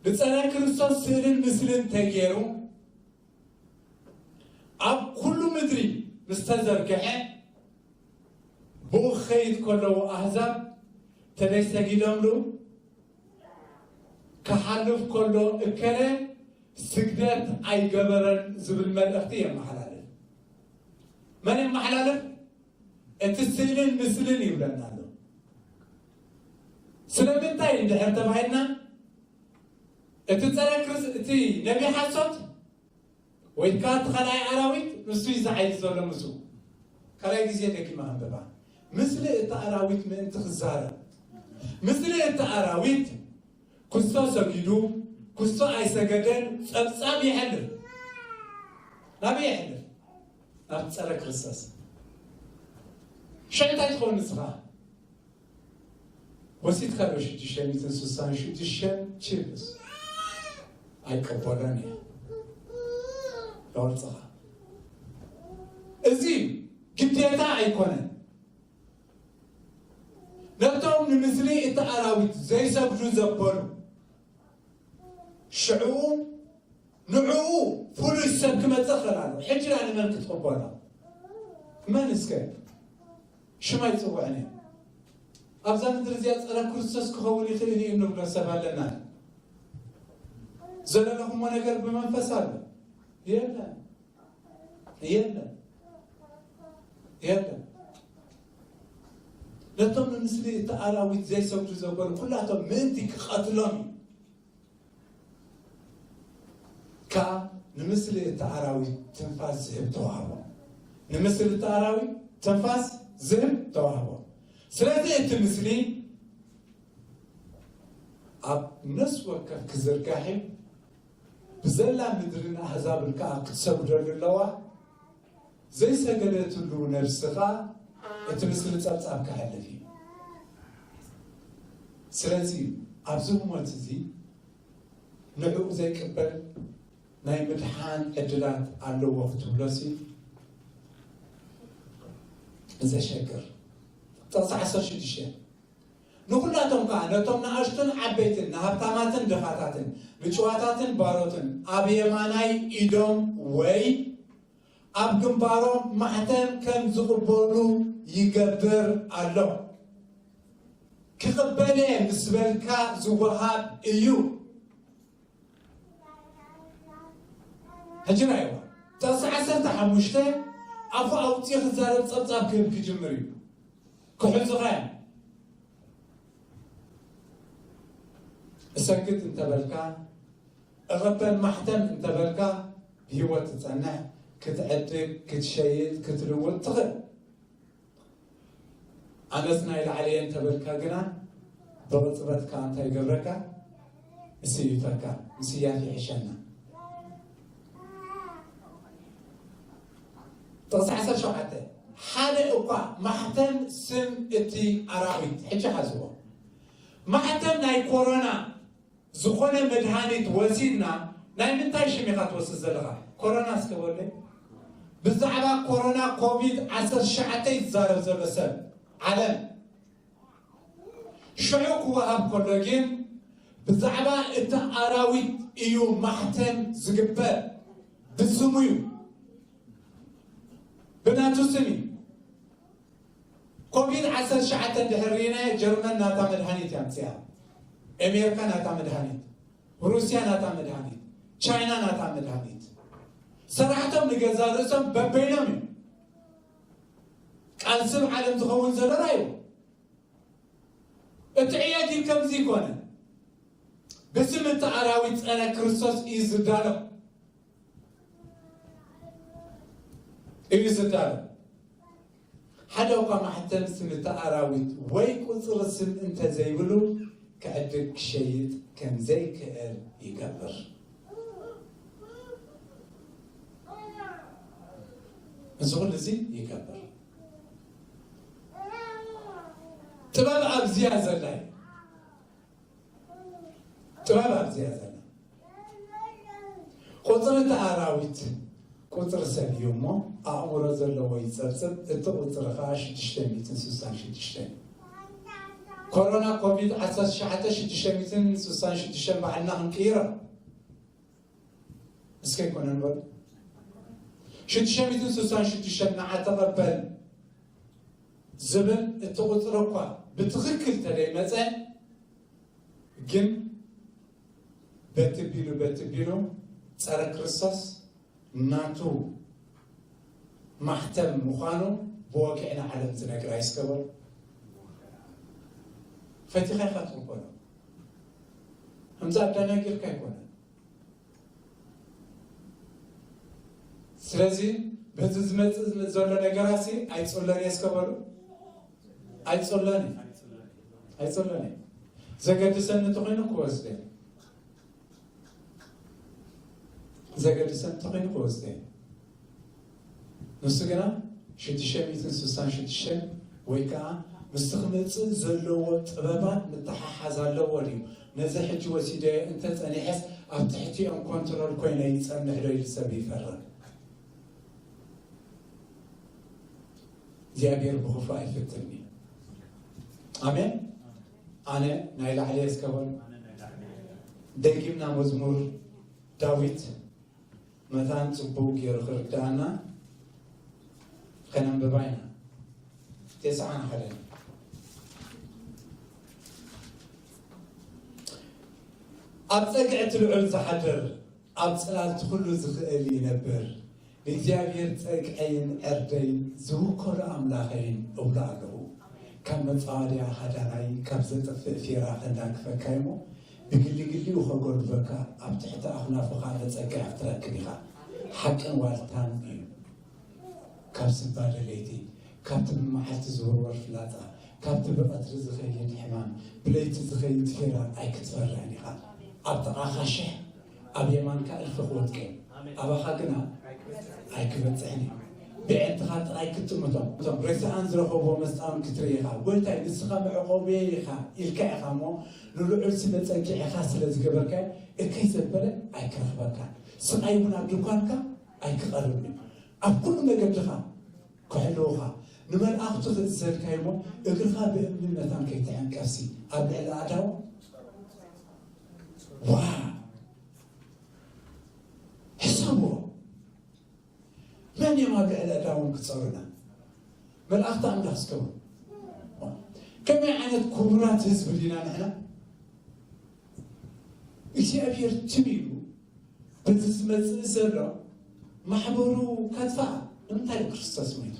ብጸረ ክርስቶስ ስእልን ምስልን ተገይሩ፣ ኣብ ኩሉ ምድሪ ምስ ተዘርግሐ፣ ብኡ ክኸይድ ከለዉ ኣህዛብ ተለይ ሰጊዶምሉ፣ ክሓልፍ ከሎ እከለ ስግደት ኣይገበረን ዝብል መልእኽቲ የመሓላልፍ። መን የመሓላልፍ? እቲ ስእልን ምስልን ይብለና ኣሎ። ስለምንታይ እንድሕር ተባሂልና፣ እቲ ጸረ ክርስ-፣ እቲ ነቢ ሓሶት ወይ ከዓ እቲ ካልኣይ ኣራዊት ንሱ እዩ ዝዓይሽ ዘሎ ምስኡ። ካልኣይ ግዜ ደጊመ ኣንብባ። ምስሊ እቲ ኣራዊት ምእንቲ ክዛረብ፣ ምስሊ እቲ ኣራዊት ክስቶ ሰጊዱ፣ ክስቶ ኣይሰገደን፣ ጸብጻብ ይሕልፍ። ናበይ ይሕልፍ? ናብ ጸረ ክርስቶስ። ሽዑ እንታይ ትኸውን ንስኻ? ወሲድካ ዶ ሽዱሽተ ሚእትን ስሳን ሽዱሽተን ቺፕስ? ኣይቀበሎን እየ። የወርጽኻ። እዚ ግዴታ ኣይኮነን። ነቶም ንምስሊ እቲ ኣራዊት ዘይሰግዱ ዘበሉ፣ ሽዑ ንዕኡ ፍሉይ ሰብ ክመጽእ ክእል ኣሎ። ሕጂ ደኣ ንመን ክትቕበሎ? መን እስከ? ሽም ኣይጽውዕን እየ። ኣብዛ ምድሪ እዚኣ ጸረ ክርስቶስ ክኸውን ይኽእል እዩ እንብሎ ሰብ ኣለና። ዘለለኹሞ ነገር ብመንፈስ ኣሎ? የለን። የለን። የለን። ነቶም ንምስሊ እቲ ኣራዊት ዘይሰግዱ ዘበሉ ኩላቶም ምእንቲ ክቐትሎም እዩ። ከኣ ንምስሊ እቲ ኣራዊት ትንፋስ ዝህብ ተዋህቦ። ንምስሊ እቲ ኣራዊት ትንፋስ ዝህብ ተዋህቦ። ስለዚ እቲ ምስሊ ኣብ ነፍሲ ወከፍ ክዝርጋሕ እዩ። ብዘላ ምድርን ኣህዛብን ከኣ ክትሰግደሉ ኣለዋ። ዘይሰገደትሉ ነብሲ ከኣ እቲ ምስሊ ጸብጻብ ክሕልፍ እዩ። ስለዚ ኣብዚ ህሞት እዚ ንዕኡ ዘይቅበል ናይ ምድሓን ዕድላት ኣለዎ ክትብሎሲ ዘሸግር። ጥቕሲ ዓሰርተ ሽዱሽተ፣ ንኹላቶም ከኣ ነቶም ንኣሽቱን ዓበይትን፣ ንሃብታማትን ድኻታትን፣ ንጭዋታትን ባሮትን ኣብ የማናይ ኢዶም ወይ ኣብ ግንባሮም ማሕተም ከም ዝቕበሉ ይገብር ኣሎ። ክቕበል እየ ምስ በልካ ዝወሃብ እዩ። ሕጂ ራእይዋ፣ ጥቕሲ ዓሰርተ ሓሙሽተ ኣፉ ኣውፂኡ ክዛረብ ጸብጻብ ክህብ ክጅምር እዩ። ክሕዙኻ እዮም። እሰግድ እንተበልካ፣ እቕበል ማሕተም እንተበልካ፣ ብህይወት ትጸንሕ፣ ክትዕድግ፣ ክትሸይጥ፣ ክትልውጥ ትኽእል። ኣነስ ናይ ላዕሊ እየ እንተበልካ ግና፣ ብቕጽበት ከኣ እንታይ ይገብረካ? ምስዩተካ፣ ምስያፍ ይሕሸና። ጥቕሲ ዓሰርተ ሸውዓተ፣ ሓደ እኳ ማሕተም ስም እቲ ኣራዊት፣ ሕጂ ሓዝዎ። ማሕተም ናይ ኮሮና ዝኾነ መድሃኒት ወሲድና፣ ናይ ምንታይ ሽም ኢኻ ትወስድ ዘለኻ? ኮሮና እስከ በለይ። ብዛዕባ ኮሮና ኮቪድ ዓሰርተ ትሽዓተ ይዛረብ ዘሎ ሰብ ዓለም። ሽዑ ክወሃብ ከሎ ግን ብዛዕባ እቲ ኣራዊት እዩ ማሕተም ዝግበር፣ ብስሙ እዩ፣ ብናቱ ስም እዩ። ኮቪድ ዓሰርተ ትሽዓተ እንድሕር ርኢና፣ ጀርመን ናታ መድሃኒት እያ ኣምፅያ፣ ኣሜሪካ ናታ መድሃኒት፣ ሩስያ ናታ መድሃኒት፣ ቻይና ናታ መድሃኒት። ሰራሕቶም ንገዛ ርእሶም በበይኖም እዮም። ቃልሲ ዓለም ዝኸውን ዘሎ ራእዩ። እቲ ዕየት እዩ ከምዚ ይኮነ። ብስም እቲ ኣራዊት ጸረ ክርስቶስ እዩ ዝዳሎ። እዩ ዝዳሎ። ሓደ እኳ ማሕተም ስም እቲ ኣራዊት ወይ ቁጽሪ ስም እንተዘይብሉ ክዕድግ ክሸይጥ ከም ዘይክእል ይገብር። እዚ ኩሉ እዚ ይገብር። ጥበብ ኣብዚያ ዘላ እዩ። ጥበብ ኣብዚያ ዘላ። ቁጽሪ እቲ ኣራዊት ቁጽሪ ሰብ እዩ እሞ ኣእምሮ ዘለዎ ይጸብጽብ። እቲ ቁጽሪ ኸዓ ሽዱሽተ ሚእትን ስሳን ሽዱሽተን እዩ። ኮሮና ኮቪድ ዓሰርተ ትሽዓተ ሽዱሽተ ሚእትን ስሳን ሽዱሽተን ባዕልና ክንቅይሮ። እስከ ይኮነን በሉ። ሽዱሽተ ሚእትን ስሳን ሽዱሽተ ንዓ ተቐበል ዝብል እቲ ቁፅሪ እኳ ብትኽክል ተደይመፀ፣ ግን በትቢሉ በትቢሉ ጸረ ክርስቶስ ናቱ ማሕተም ምዃኑ ብወግዒ ንዓለም ዝነግር ኣይስከበሉ። ፈቲኻ ኢኻ ትቕበሎ። ከምዚ ኣዳናጊርካ ኣይኮነን። ስለዚ በዚ ዝመጽእ ዘሎ ነገራሲ ኣይጽሎን እየ እስከ በሉ። ኣይጽሎን እየ። ኣይጽሎን እየ። ዘገድሰኒ እንተኾይኑ ክወስደ እየ። ዘገድሰኒ እንተኾይኑ ክወስደ እየ። ንሱ ግና ሽዱሽተ ሚእትን ስሳን ሽዱሽተ ወይ ከዓ ምስቲ ክመጽእ ዘለዎ ጥበባት ምተሓሓዝ ኣለዎ ድዩ? ነዚ ሕጂ ወሲደ እንተ ጸኒሐስ ኣብ ትሕቲኦም ኮንትሮል ኮይነ ይጸንሕ ዶ ኢሉ ሰብ ይፈርድ። እግዚኣብሔር ብኽፉእ ኣይፍትን እዩ። ኣሜን። ኣነ ናይ ላዕሊ እየ እስከ በሉ። ደጊምና መዝሙር ዳዊት መታን ጽቡቕ ገይሩ ክርድኣና ከነንብባ ኢና። ተስዓን ሓደን። ኣብ ጸግዒ እቲ ልዑል ዝሓድር፣ ኣብ ጽላል እቲ ኩሉ ዝኽእል ይነብር። ንእግዚኣብሔር ጸግዐይን ዕርደይን ዝውከሉ ኣምላኸይን እብሎ ኣለኹ። ካብ መጻወድያ ሃዳናይ፣ ካብ ዘጥፍእ ፌራ ከናግፈካ እሞ፣ ብግሊ ግሊኡ ከጎድበካ፣ ኣብ ትሕቲ ኣኽናፉ ኸኣ መጸግዒ ክትረክብ ኢኻ። ሓቅን ዋልታን እዩ። ካብ ስባደ ለይቲ፣ ካብቲ ብመዓልቲ ዝውርወር ፍላጻ፣ ካብቲ ብቐትሪ ዝኸይድ ሕማም፣ ብለይቲ ዝኸይድ ፌራ ኣይክትፈርሕን ኢኻ። ኣብ ጥቓኻ ሽሕ፣ ኣብ የማንካ እልፊ ክወድቁ እዮም፣ ኣባኻ ግና ኣይክበጽሕን እዩ። ብዕድኻ ጥራይ ክትጥምቶም፣ እቶም ሬሳኣን ዝረኸብዎ መስጣን ክትርኢ ኢኻ። ጎይታይ፣ ንስኻ መዕቆቢየይ ኢኻ ኢልካ ኢኻ እሞ፣ ንልዑል ስለ ጸግዒኻ ስለ ዝገበርካዮ፣ እከይ ዘበለ ኣይክረኽበካን። ስቓይ እውን ኣብ ድኳንካ ኣይክቐርብን እዩ። ኣብ ኩሉ መገድኻ ክሕልውኻ፣ ንመልኣኽቱ ክእዘዝካዮ እሞ፣ እግርኻ ብእምኒ መታን ከይትዕንቀፍሲ፣ ኣብ ልዕሊ ኣእዳዎም። ዋ! ሕሰብዎ። መን እዮም ኣብ ልዕሊ ኣእዳዎም ክጸሩና? መላእኽቲ ኣምላኽ እስከ በሉ። ከመይ ዓይነት ክቡራት ህዝቢ ዲና ንሕና? እግዚኣብሔር ትም ኢሉ በዚ ዝመጽእ ዘሎ ማሕበሩ ከጥፍኣ። ንምንታይ ክርስቶስ መይቱ?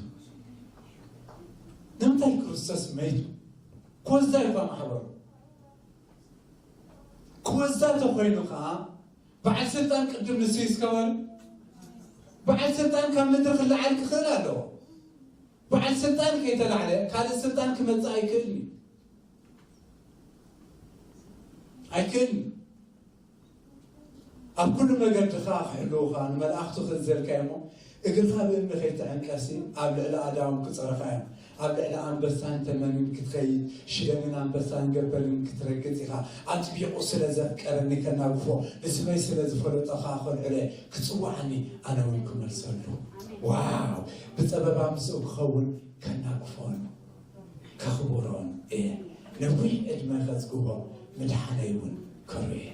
ንምንታይ ክርስቶስ መይቱ? ክወዛ እኳ ማሕበሩ ክወዛ ተኾይኑ ኸዓ፣ በዓል ስልጣን ቅድም ንሱ ይስከበሉ። በዓል ስልጣን ካብ ምድሪ ክለዓል ክኽእል ኣለዎ። በዓል ስልጣን ከይተላዕለ ካልእ ስልጣን ክመጽእ ኣይክእልን እዩ። ኣይክእልን። ኣብ ኩሉ መገድኻ ክሕልውኻ ንመላእኽቱ ክእዘዝካዮ እሞ፣ እግርኻ ብእምኒ ከይትዕንቀሲ ኣብ ልዕሊ ኣዳዎም ክጸሩኻ እዮም። ኣብ ልዕሊ ኣንበሳን ተመንን ክትኸይድ፣ ሽደንን ኣንበሳን ገበልን ክትረግጽ ኢኻ። ኣጥቢቑ ስለ ዘፍቀረኒ ከናግፎ፣ ንስመይ ስለ ዝፈለጦ ኸኣ ከልዕሎ እየ። ክጽውዓኒ ኣነ እውን ክመልሰሉ። ዋው! ብጸበባ ምስኡ ክኸውን ከናግፎን ከኽብሮን እየ። ነዊሕ ዕድመ ከጽግቦ፣ ምድሓነይ እውን ከርእዮ እየ።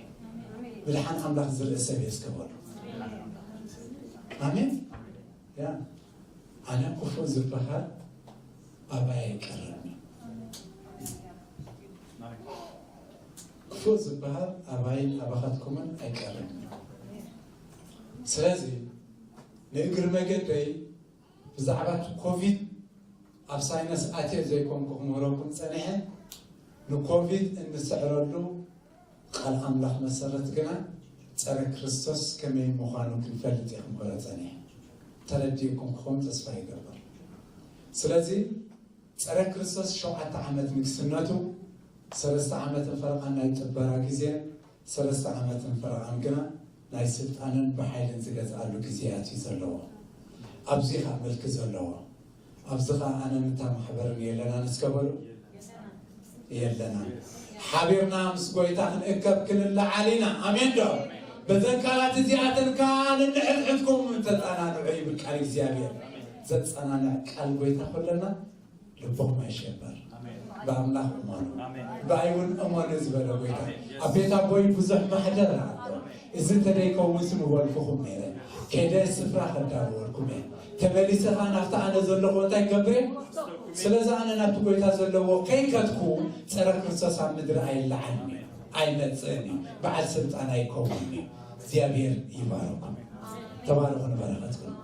ምድሓን ኣምላኽ ዝርኢ ሰብ እየ እስከ በሉ። ኣሜን። ያ፣ ኣነ ክፉእ ዝበሃል ኣባይ ኣይቀርብን እዩ። ክፉእ ዝበሃል ኣባይን ኣባኻትኩምን ኣይቀርብን እዩ። ስለዚ ንእግሪ መገደይ ብዛዕባ እቲ ኮቪድ ኣብ ሳይነስ ኣትየ ዘይኮንኩ ክምህረኩም ጸኒሐ፣ ንኮቪድ እንስዕረሉ ቃል ኣምላኽ መሰረት ግና ጸረ ክርስቶስ ከመይ ምዃኑ ክንፈልጥ እየ ክምህሮ ጸኒሐ። ተረዲእኩም ክኸውን ተስፋ ይገብር። ስለዚ ጸረ ክርስቶስ ሸውዓተ ዓመት ንግስነቱ፣ ሰለስተ ዓመትን ፈረቓን ናይ ጥበራ ግዜ፣ ሰለስተ ዓመትን ፈረቓን ግና ናይ ስልጣንን ብሓይልን ዝገዝኣሉ ግዜያት እዩ ዘለዎ። ኣብዚ ኸኣ ምልኪ ዘለዎ። ኣብዚ ኸኣ ኣነን እታ ማሕበርን የለናን እስከ በሉ። የለናን። ሓቢርና ምስ ጎይታ ክንእከብ ክንለዓል ኢና። ኣሜን ዶ? በዘን ቃላት እዚኣተን ከኣ ንንሕድሕድኩም ተጸናንዑ ይብል ቃል እግዚኣብሔር። ዘጸናንዕ ቃል ጎይታ ከሎና ልብኹም ኣይሸበር። ብኣምላኽ እመኑ፣ ብኣይ እውን እመኑ ዝበለ ጎይታ። ኣብ ቤት ኣቦይ ብዙሕ ማሕደር ኣሎ። እዚ እንተደይከውንስ ምበልኩኹም ነይረ፣ ከይደ ስፍራ ከዳልወልኩም እየ። ተመሊሰ ኸዓ ናብቲ ኣነ ዘለኹ እንታይ ክገብር እየ? ስለዚ ኣነ ናብቲ ጎይታ ዘለዎ ከይከድኩ፣ ጸረ ክርስቶስ ኣብ ምድሪ ኣይለዓልን እዩ፣ ኣይመጽእን እዩ። በዓል ስልጣን ኣይከውንን እዩ። እግዚኣብሔር ይባረኩም። ተባረኹ ንበረኸትኩም።